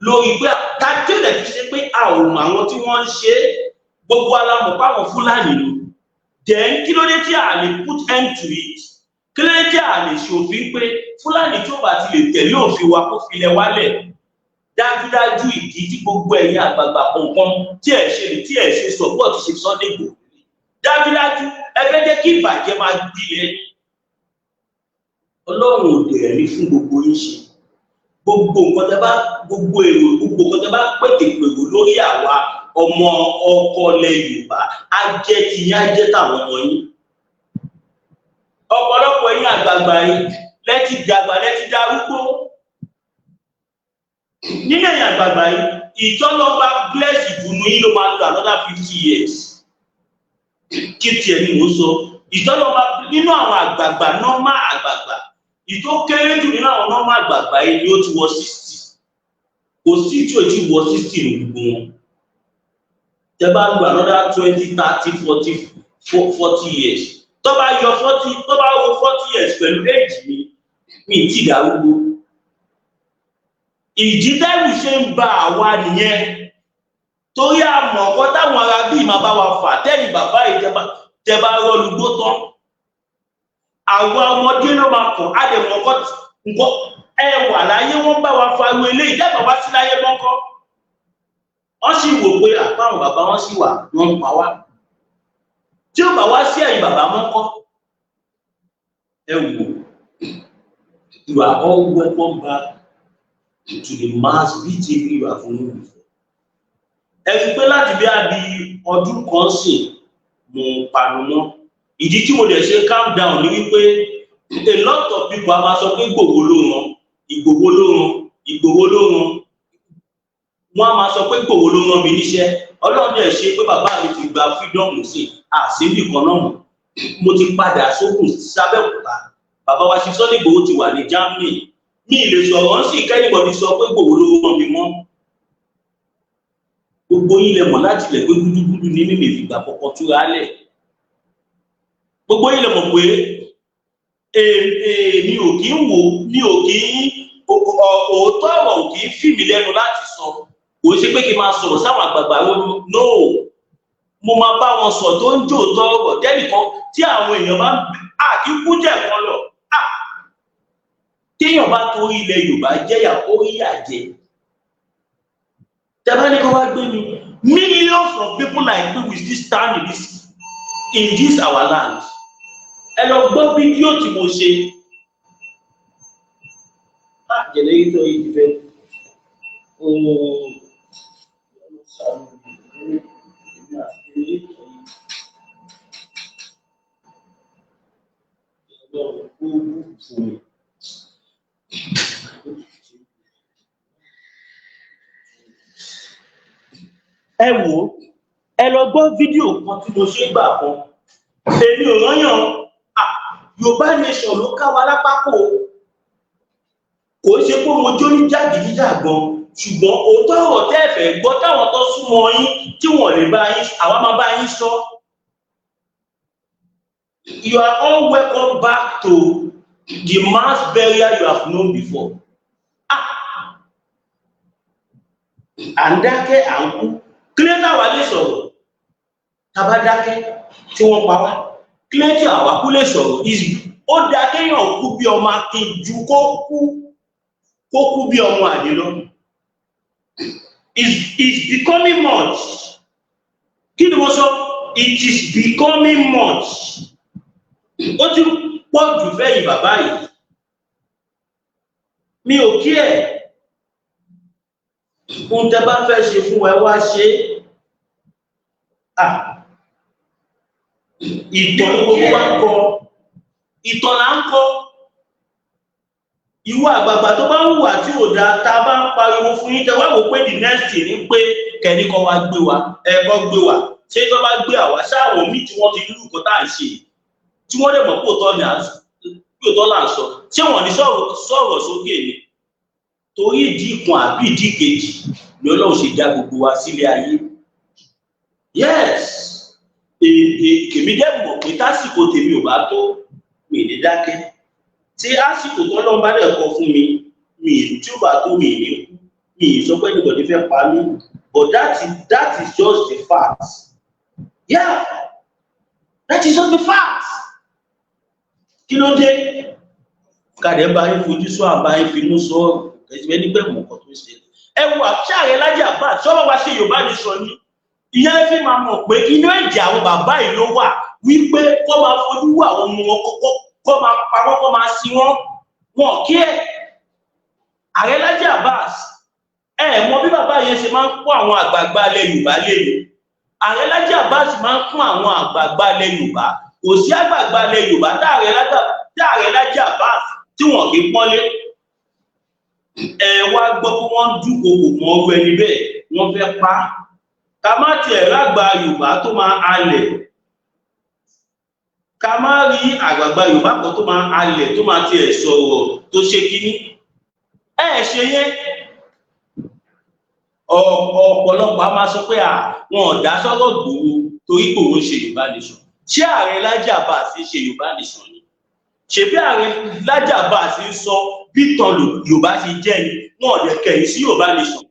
lórí pé kájọlẹ̀ fi ṣe pé a ò mọ àwọn tí wọ́n ń ṣe é. Gbogbo alamọ̀ páwọn Fúlàní ni. Then kí ló dé tí a lè put end to it? Kí ló dé tí a lè ṣòfin pé Fúlàní tí ó bá ti lè tẹ̀lé òfin wa, kó filẹ̀ wálẹ̀? Dájúdájú, ìdí tí gbogbo ẹ̀yin àgbààgbà kọ̀ọ̀kan tí ẹ̀ ṣe lè tí ẹ̀ ṣe support ṣe Sunday Igboho, dájúdájú ẹ fẹ́ jẹ́ kí ìbàjẹ́ máa gbilẹ̀. Ọlọ́run ò dẹ̀ ní fún gbogbo yín ṣe. Gbogbo nǹkan tẹ́ bá, gbogbo èrò, gbogbo nǹkan tẹ́ bá pètè pèrò lórí àwa ọmọ ọkọ ilẹ̀ Yorùbá, á jẹ́ ti yín, á jẹ́ tàwọn ọmọ yín. Ọ̀pọ̀lọpọ̀ ẹ̀yin àgbààgbà yìí lẹ́tí dàgbà, lẹ́tí darúgbó. Nínú ẹ̀yin àgbààgbà yìí, ìtọ́lọ́ba bless ìdùnnú yín ló máa lo another 50 years. Kí tiẹ̀ ni mò ń sọ? Ìtọ́lọ́ba nínú àwọn àgbààgbà, normal àgbààgbà, ìtó kéré jù nínú àwọn normal àgbààgbà yìí ni ó ti wọ 60. Kò sí tí ò ti wọ 60 ní gbogbo wọn. Tẹ bá lo another 20, 30, 40 years, tó bá yọ 40, tó bá wo 40 years pẹ̀lú age mi, mi ti darúgbó. Ìdí tẹ́rù ṣe ń ba àwa nìyẹn, torí àmọ̀ ọ̀kọ́ táwọn ará bíi máa bá wa fà. Tẹ́yìn bàbá yìí, tẹ bá rọlùgbó tán, àwa ọmọdé ló máa kàn á dẹ̀ mọ̀ nǹkan ẹ wà láyé, wọ́n bá wa fa irú eléyìí. Dẹ́gbà wá sí láyé mọ́kọ́, wọ́n sì wò pé àpáwọn bàbá wọn sì wà, wọ́n ń pa wá. Tí ó bá wá sí ẹ̀yìn bàbá mọ́kọ́, ẹ wò, you are all welcome back to the mass BTV you have known before. Ẹ fi pé láti bí abi ọdún kan sìn, mo panu mọ́. Ìdí tí mo dẹ̀ ṣe calm down ni wípé a lot of people a máa sọ pé Ìgbòho ló ràn, Ìgbòho ló ràn, Ìgbòho ló ràn. Wọ́n á máa sọ pé Ìgbòho ló ràn mí níṣẹ́. Ọlọ́run dẹ̀ ṣe pé bàbá mi ti gba freedom sí àṣírí kan náà mọ̀. Mo ti padà sókùn sábẹ́òkúta. Bàbá wa ṣe Sunday Ìgbòho ti wà ní Germany. Mi ì lè sọ̀rọ̀ ń sì kí anybody sọ pé Ìgbòho ló ràn mí mọ́. Gbogbo yín lẹ mọ̀ láti lẹ̀ pé gúdúgúdú ní mímì fìgbà kọ̀ọ̀kan túra lẹ̀. Gbogbo yín lẹ mọ̀ pé èmi ò kí ń wò, mi ò kí ń, òótọ́ ọ̀rọ̀ ò kí ń fì mí lẹ́nu láti sọ. Kò ṣe pé kí n máa sọ̀rọ̀ sáwọn àgbààgbà. No, Mo máa bá wọn sọ tó ń jò tọrọ tẹnìkan tí àwọn èèyàn bá ń àkíkú jẹ kan lọ. Téèyàn bá torí ilẹ̀ Yorùbá jẹ́yà, ó rí yà jẹ. Tẹ́bá ní kó wá gbé mi, millions of people like me will still stand in this our land. Ẹ lọ gbọ́ fídíò tí mo ṣe. Ah, generator yìí ti fẹ́ ooo. Èmi àti generator yìí, Ọlọ́run kó wù fún mi. Ẹ wò ó, ẹ lọ gbọ́ fídíò kan tí mo ṣe gbà kan. Èmi ò rányàn. Yorùbá Nation ló ká wa lápákò. Kò ṣe pé mo jó ní jàgídíjàgan, ṣùgbọ́n òótọ́ ọ̀rọ̀ tẹ́ ẹ fẹ́ gbọ́, táwọn tó súnmọ́ yín tí wọ́n lè bá yín, àwa máa bá yín sọ. You are all welcome back to the mass burial you have known before. Ah, à ń dákẹ́, à ń kú. Kílẹ̀ táwa lè sọ̀rọ̀? Tá bá dákẹ́ tí wọ́n pa wá, kílẹ̀ tí àwa kú lè sọ̀rọ̀? Ó dáa kéèyàn kú bí ọmọ akin ju kó kú bí ọmọ àlè lọ. Is becoming much. Kí ni mo sọ? It is becoming much. Ó ti pọ̀ jù fẹ́yìn bàbá yìí. Mi ò kí ẹ̀. Ohun tẹ́ bá fẹ́ ṣe fún wa, ẹ wá ṣe é. Ìtàn ní gbogbo wa ń kọ, ìtàn là ń kọ. Ìwọ àgbààgbà tó bá ń hùwà tí ò dáa, tá a bá ń pariwo fún yín, tẹ wá wò pé the next thing ni pé kẹ́ni kan wá gbé wa, ẹ̀kọ́ gbé wa. Ṣé tó bá gbé àwa ṣáàwọ̀ míì tí wọ́n ti rí nǹkan tá à ń ṣe, tí wọ́n dẹ̀ mọ̀ pé òótọ́ ni òótọ́ là ń sọ, ṣé wọ́n ní sọ̀rọ̀ sókè ni? Torí ìdí kan àbí ìdí kejì ni Ọlọ́run ṣe dá gbogbo wa sílé ayé. Yes, èmi dẹ̀ mọ̀ pé tásìkò tèmi ò bá tó, mi ní dákẹ́. Tí àsìkò tó lọ́n bá dẹ̀ kọ fún mi, mi tí ó bá tó, mi ní kú. Mi ì sọ pé anybody fẹ́ pa mí, but that is just the fact. Yeah, that is just the fact. Kí ló dé kàdé bá yín fojú sọ, àbá yín fi mú sọ ẹsẹ̀ nígbà mọ̀ nǹkan tó ń ṣe? Ẹ wo àṣàrẹ Lájí Abbas, sọ́wọ́ wa ṣe Yorùbá Nation ni. Ìyẹn fi máa mọ̀ pé inú ẹ̀jẹ̀ àwọn bàbá yìí ló wà wípé kọ́ máa fojú wọ àwọn ọmọ wọn, kọ́kọ́ kọ́ máa pa wọ́n, kọ́ máa sin wọ́n wọn kí ẹ̀. Ààrẹ Lájí Abbas, ẹ mọ bí bàbá yẹn ṣe máa ń kó àwọn àgbààgbà ilẹ̀ Yorùbá léyìn. Ààrẹ Lájí Abbas máa ń kún àwọn àgbààgbà ilẹ̀ Yorùbá. Kò sí àgbààgbà ilẹ̀ Yorùbá táàrẹ Lájí Abbas tí wọn kì í pọ́nlé. Ẹ wá gbọ́ pé wọ́n ń dúnkokò mọ́ ọrú ẹni bẹ́ẹ̀, wọ́n fẹ́ pa á. Ká má tiẹ̀ rágbà Yorùbá tó máa halẹ̀, ká má rí àgbààgbà Yorùbá kan tó máa halẹ̀, tó máa tiẹ̀ sọ̀rọ̀ tó ṣe kínní. Ẹ ṣe yẹn, ọ̀pọ̀lọpọ̀ a máa sọ pé wọn ò dá sọ́rọ̀ Ìgbòho torí pé òun ṣe Yorùbá Nation. Ṣé ààrẹ Lájí Abbas ṣe Yorùbá Nation ni? Ṣebí ààrẹ Lájí Abbas ń sọ bí tán Yorùbá ṣe jẹ́ ni. Wọn ò lè kẹ̀yìn sí Yorùbá Nation.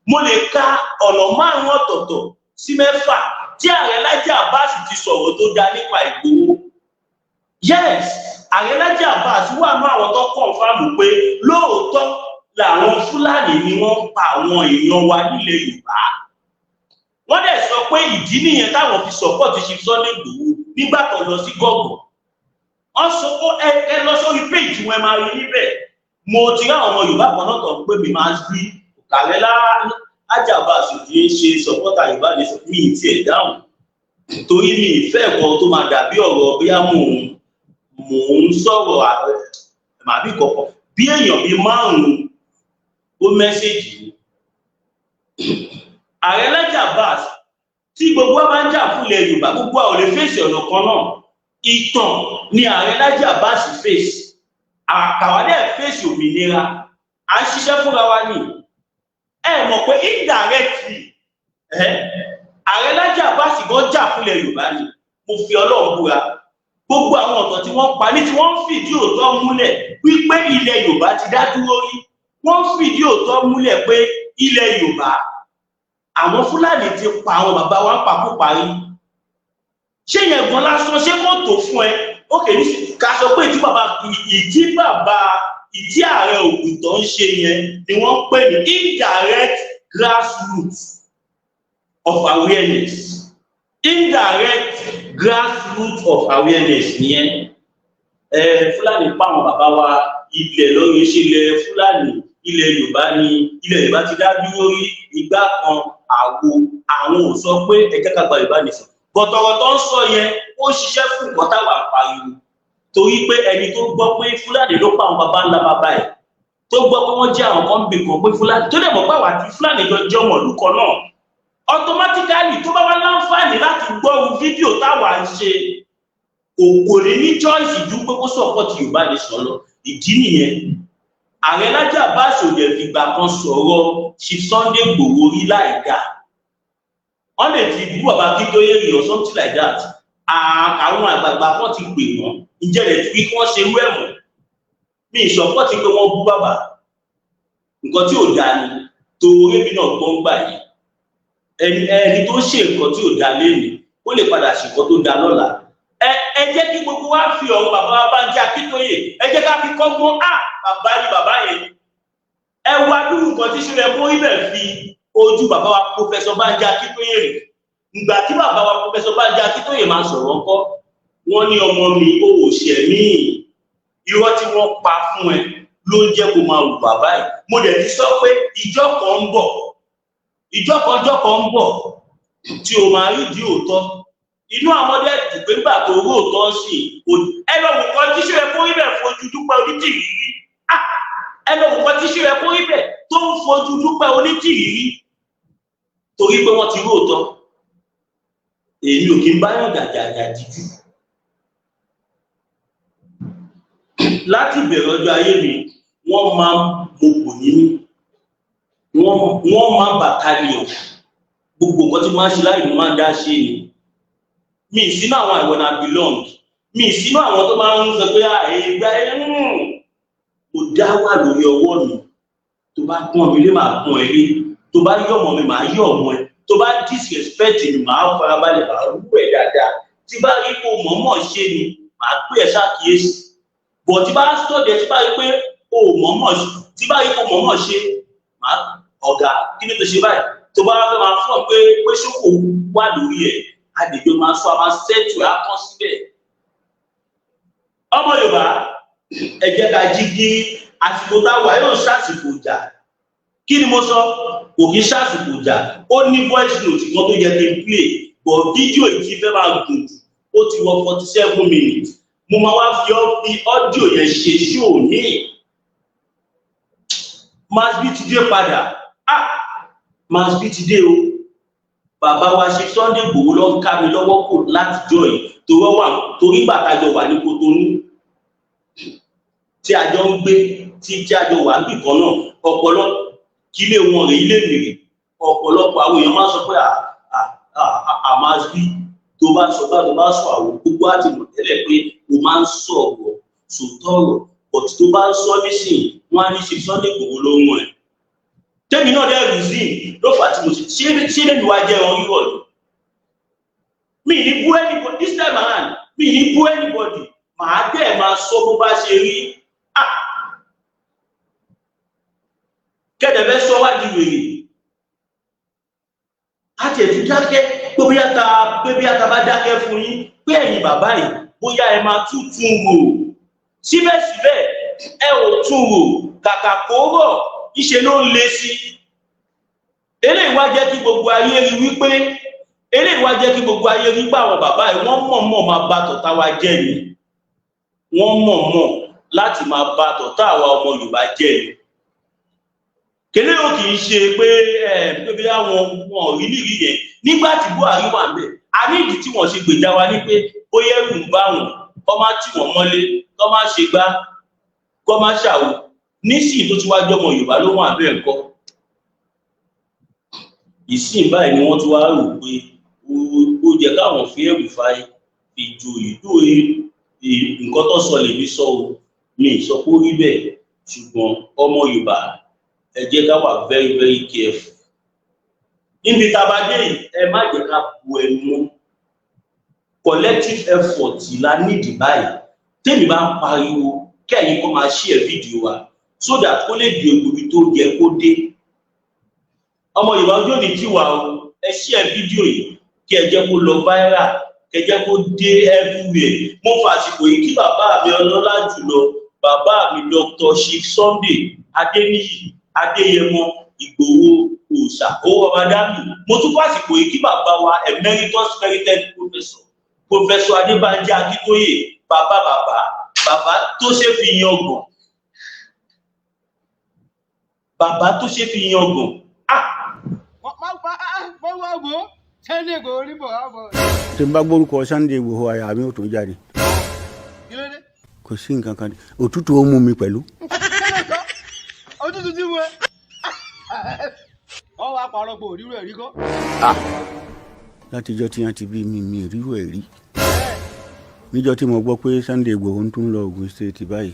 Mo lè ka ọ̀nà márùn-ún ọ̀tọ̀ọ̀tọ̀ sí mẹ́fà tí ààrẹ Lájí Abbas ti sọ̀rọ̀ tó dáa nípa Ìgbòho. Yes, ààrẹ Lájí Abbas wà ní àwọn tó confirm pé lóòótọ́ làwọn Fúlàní ni wọ́n ń pa àwọn èèyàn wa nílẹ̀ Yorùbá. Wọ́n dẹ̀ sọ pé ìdí nìyẹn táwọn fi support Chief Sunday Igboho nígbà tó lọ sí gọ́gọ̀. Wọ́n sọ pé ẹ lọ sórí péjì wọn, ẹ máa rí níbẹ̀. Mo ti rí àwọn ọmọ Yorùbá kan náà tó ń pè mí, máa ń rí Ààrẹ Lájí Abbas kì í ṣe supporter Yorùbá Nation. Mi ì tiẹ̀ dáhùn torí mi ìfẹ́ ẹ̀kọ́ tó máa dàbí ọ̀rọ̀ bóyá mò ń sọ̀rọ̀ màbí kọ̀ọ̀kan bí èèyàn bíi márùn-ún ó message mi. Ààrẹ Lájí Abbas, tí gbogbo wa bá ń jà fún ilẹ̀ Yorùbá, gbogbo wa ò lè fèsì ọ̀nà kan náà. Ìtàn ni ààrẹ Lájí Abbas fèsì, àkàwádẹ́ fèsì òmìnira. À ń ṣiṣẹ́ fúnra wa ni. Ẹ mọ̀ pé indirectly, ààrẹ Lájí Abbas gan jà fúnlẹ̀ Yorùbá ni. Mo fi Ọlọ́run búra, gbogbo àwọn ọ̀tọ̀ tí wọ́n pa ní tí wọ́n ń fìdí òótọ́ múlẹ̀ wípé ilẹ̀ Yorùbá ti dá dúró rí. Wọ́n ń fìdí òótọ́ múlẹ̀ pé ilẹ̀ Yorùbá Àwọn Fúlàní ti pa àwọn bàbá wa ń pakúparí. Ṣé yẹn gan lásán, ṣé kò tó fún ẹ? Ókè ní ká sọ pé ìtí bàbá ìtí ààrẹ Ògùntàn ń ṣe yẹn ni wọ́n ń pè ní indirect grassroots of awareness. Indirect grassroots of awareness nìyẹn. Ẹ Fúlàní pa àwọn bàbá wa, ilẹ̀ lórí ṣe ilẹ̀ Fúlàní, ilẹ̀ Yorùbá ni. Ilẹ̀ Yorùbá ti dá dúró rí ìgbà kan. Àwo àwọn ò sọ pé ẹ jẹ́ ká gba Yorùbá nation, bọ̀tọ̀rọ̀ tó ń sọ yẹn, ó ṣiṣẹ́ fún nǹkan táwa pariwo, torí pé ẹni tó gbọ́ pé Fúlàní ló pa àwọn baba ńlá bàbá ẹ̀, tó gbọ́ pé wọ́n jẹ́ àwọn kan bì kan pé Fúlàní, tó dẹ̀ mọ̀ pé àwọn àti Fúlàní jọ jẹ́ ọmọ ìlú kan náà, automatically, tó bá wá láǹfààní láti gbọ́ irú fídíò táwa ń ṣe, kò ní choice ju pé kó support Yorùbá nation lọ. Ìdí nìyẹn. Ààrẹ Laji Abbas ò dẹ̀ fìgbà kan sọ̀rọ̀ Chief Sunday Igboho rí láì dáa. Wọ́n lè ti bú bàbá Akíntóyè rí or something like that. Àwọn àgbààgbà kan ti pè wọ́n, ǹjẹ́ lè fi kí wọ́n ṣe irú ẹ̀ mọ́ mi support pé wọ́n bú bàbá. Nǹkan tí ò dáa ni, torí èmi náà gbọ́n gbà yìí. Ẹni tó ṣe nǹkan tí ò dáa lénìí, ó lè padà ṣe nǹkan tó dáa lọ́la. Ẹ jẹ́ kí gbogbo wa fi ọ̀rọ̀ bàbá wa Bánjí Akíntóyè, ẹ jẹ́ ká fi kọ́gbọ́n. Á bàbá ni bàbá yẹn. Ẹ wá dúró nǹkan tí ṣe rẹ kó ibẹ̀ fi ojú bàbá wa Professor Bánjí Akíntóyè rè. Ìgbà tí bàbá wa Professor Bánjí Akíntóyè máa sọ̀rọ̀ ńkọ́, wọ́n ní, "Ọmọ mi, ó ò ṣẹ̀ mí. Irọ́ tí wọ́n pa fún ẹ ló ń jẹ́ kó máa wù bàbá yìí." Mo dẹ̀ ti sọ pé ìjọ kan ń bọ̀, ìjọ kan, ìjọ kan ń bọ̀ tí o máa rí di òótọ́. Inú àwọn dẹ̀ dùn pé nígbà tó rú òótọ́ sí i. Ẹ lọ wò kan tí ṣe rẹ kó rí bẹ́ẹ̀ fojú Dúpẹ́ Onítìrí rí. Ẹ lọ wò kan tí ṣe rẹ kó rí bẹ́ẹ̀ tó ń fojú Dúpẹ́ Onítìrí rí, torí pé wọ́n ti rú òótọ́. Èmi ò kí ń báyọ̀ jàjàjà díjú. Láti ìbẹ̀rẹ̀ ọjọ́ ayé mi, wọ́n máa ń mo bò ní mí, wọ́n máa ń battalion. Gbogbo nǹkan tí mo máa ń ṣe láì, mo máa ń dá ṣe ni. Mi sínú àwọn "I wanna belong". Mi sínú àwọn tó máa ń sọ pé ẹgbẹ́ mo dá wà lórí ọwọ́ mi. Tó bá pọ́n mi lé, màá pọ́n ẹ lé. Tó bá yọ̀ mọ́ mi, màá yọ̀ mọ́ ẹ. Tó bá disrespect mi, màá farabalẹ̀, màá rú ẹ dáadáa. Tí bá rí kó mọ̀ọ́mọ̀ ṣe ni, màá pè ẹ́ ṣàkíyèsí. Bọ̀ tí bá sọ̀dẹ̀, tí bá rí pé o mọ̀ọ́mọ̀, tí bá rí kó mọ̀ọ́mọ̀ ṣe, màá, "Ọ̀gá, kí ni tó ṣe báyìí?" Tó bá fẹ́ máa fọ́ pé ṣòkò wà lórí ẹ̀, àdèjọ máa sọ, a máa settle ẹ̀, á tán síbẹ̀. Ọmọ Yorùbá, ẹ jẹ́ ká jí kí àsìkò táwa yóò ṣàsìkò ìjà. Kí ni mo sọ? Kò kí ṣàsìkò ìjà. Ó ní voice note kan tó yẹ kí n play, but fídíò yìí ti fẹ́ máa gùn jù, ó ti wọ 47 minutes. Mo máa wá fi ọ́ fi audio yẹn ṣe show ní. Masbi ti dé padà. Ah, Masbi ti dé o. Bàbá wa ṣe Sunday Igboho ló ń ká mi lọ́wọ́ kò látijọ́ yìí, torí wà, torí gbàtàjọ wà ní Kotonu tí a jọ ń gbé, tí a jọ wà níbì kan náà, ọ̀pọ̀lọpọ̀ kílé wọn rè, ilé mi rè. Ọ̀pọ̀lọpọ̀ àwọn èèyàn máa ń sọ pé àmàsí tó bá sọ bá tó bá sọ àwọn gbogbo àti mọ̀ tẹ́lẹ̀ pé o máa ń sọ̀rọ̀ sòtọ́rọ̀, but tó bá ń sọ nísìnyí, wọ́n á ní ṣe Sunday Igboho ló ń wọ̀n ẹ̀. Tẹ́mi náà dẹ́ reason ló fà tí mo ṣe ṣé lẹ́nu wá jẹ́ ẹran rírọ̀ ni. Mi ní bú anybody this time around, mi ní bú anybody. Màá dẹ̀ máa sọ bó bá ṣe rí. Ah, kẹ́dẹ̀ fẹ́ sọ wá di wèrè, á tiẹ̀ tún dákẹ́ pé bóyá ta bá dákẹ́ fún yín pé ẹ̀yin bàbá yìí, bóyá ẹ máa tún tún wò. Síbẹ̀síbẹ̀, ẹ ò tún wò. Kàkà kó rọ̀, ìṣe ló ń le sí. Eléyìí wá jẹ́ kí gbogbo ayé rí wípé, eléyìí wá jẹ́ kí gbogbo ayé rí pé àwọn bàbá yìí, wọ́n mọ̀ọ́mọ̀ máa ba tọ̀tá wa jẹ́ ni. Wọ́n mọ̀ọ́mọ̀ láti máa ba tọ̀tá àwa ọmọ Yorùbá jẹ́ ni. Kélé ò kì í ṣe pé ẹ pé bí àwọn wọn ò rí nìrí yẹn nígbà tí Buhari wà ń bẹ̀. A ní ìdí tí wọ́n ṣe gbèjà wa ní pé bóyá ẹrù ń bá wọn kọ́ má tì wọ́n mọ́lé, kọ́ má ṣe gbá, kọ́ má ṣàwò. Nísìnyí tó ti wá jọmọ Yorùbá ló wà bẹ́ẹ̀ ńkọ́? Ìsìn báyìí ni wọ́n tún wá rò pé ó yẹ káwọn fi El-Rufai fi joyè lóye. Nǹkan tó sọ lèmi sọ o, mi ì sọ pé ó rí bẹ́ẹ̀. Ṣùgbọ́n ọmọ Yorùbá, ẹ jẹ́ ká wà very very careful. Níbi tá a bá dé yìí, ẹ má jẹ́ ká bu ẹnu mọ́. Collective effort la nídìí báyìí. Tèmi bá ń pariwo, kẹ́yìn kó máa share fídíò wa so that kó lè di ògbóbi tó yẹ kó dé. Ọmọ Yorùbá, ojú òní tí wà o. Ẹ share fídíò yìí, kí ẹ jẹ́ kó lọ viral, kí ẹ jẹ́ kó dé everywhere. Mo fàsìkò yìí kí bàbá mi ọlọ́lá jùlọ, bàbá mi Dr. Chief Sunday Adéníyì Adéyẹmọ Ìgbòho Òòṣà owó babadámi. Mo tún fàsìkò yìí kí bàbá wa emeritus merited professor, Professor Adébánjí Akíntóyè, bàbá bàbá bàbá tó ṣe fi yangàn, bàbá tó ṣe fi yangàn. Ah! Wọ́n wá wò ó, Sunday Igboho ní bọ̀ wá bọ̀. Tí n bá gbórúkọ Sunday Igboho, àyà mi ò tún jáde. Kí ló dé? Kò sí nǹkan kan, òtútù ó mú mi pẹ̀lú. Ojútùú ti wù ẹ́. Wọ́n wá parọ́ pé òrírò ẹ̀rí kọ́. Látijọ́ tí wọ́n ti bí mi, mi ò rírò ẹ̀ rí. Níjọ́ tí mo gbọ́ pé Sunday Igboho ń tún lọ Ogun State báyìí.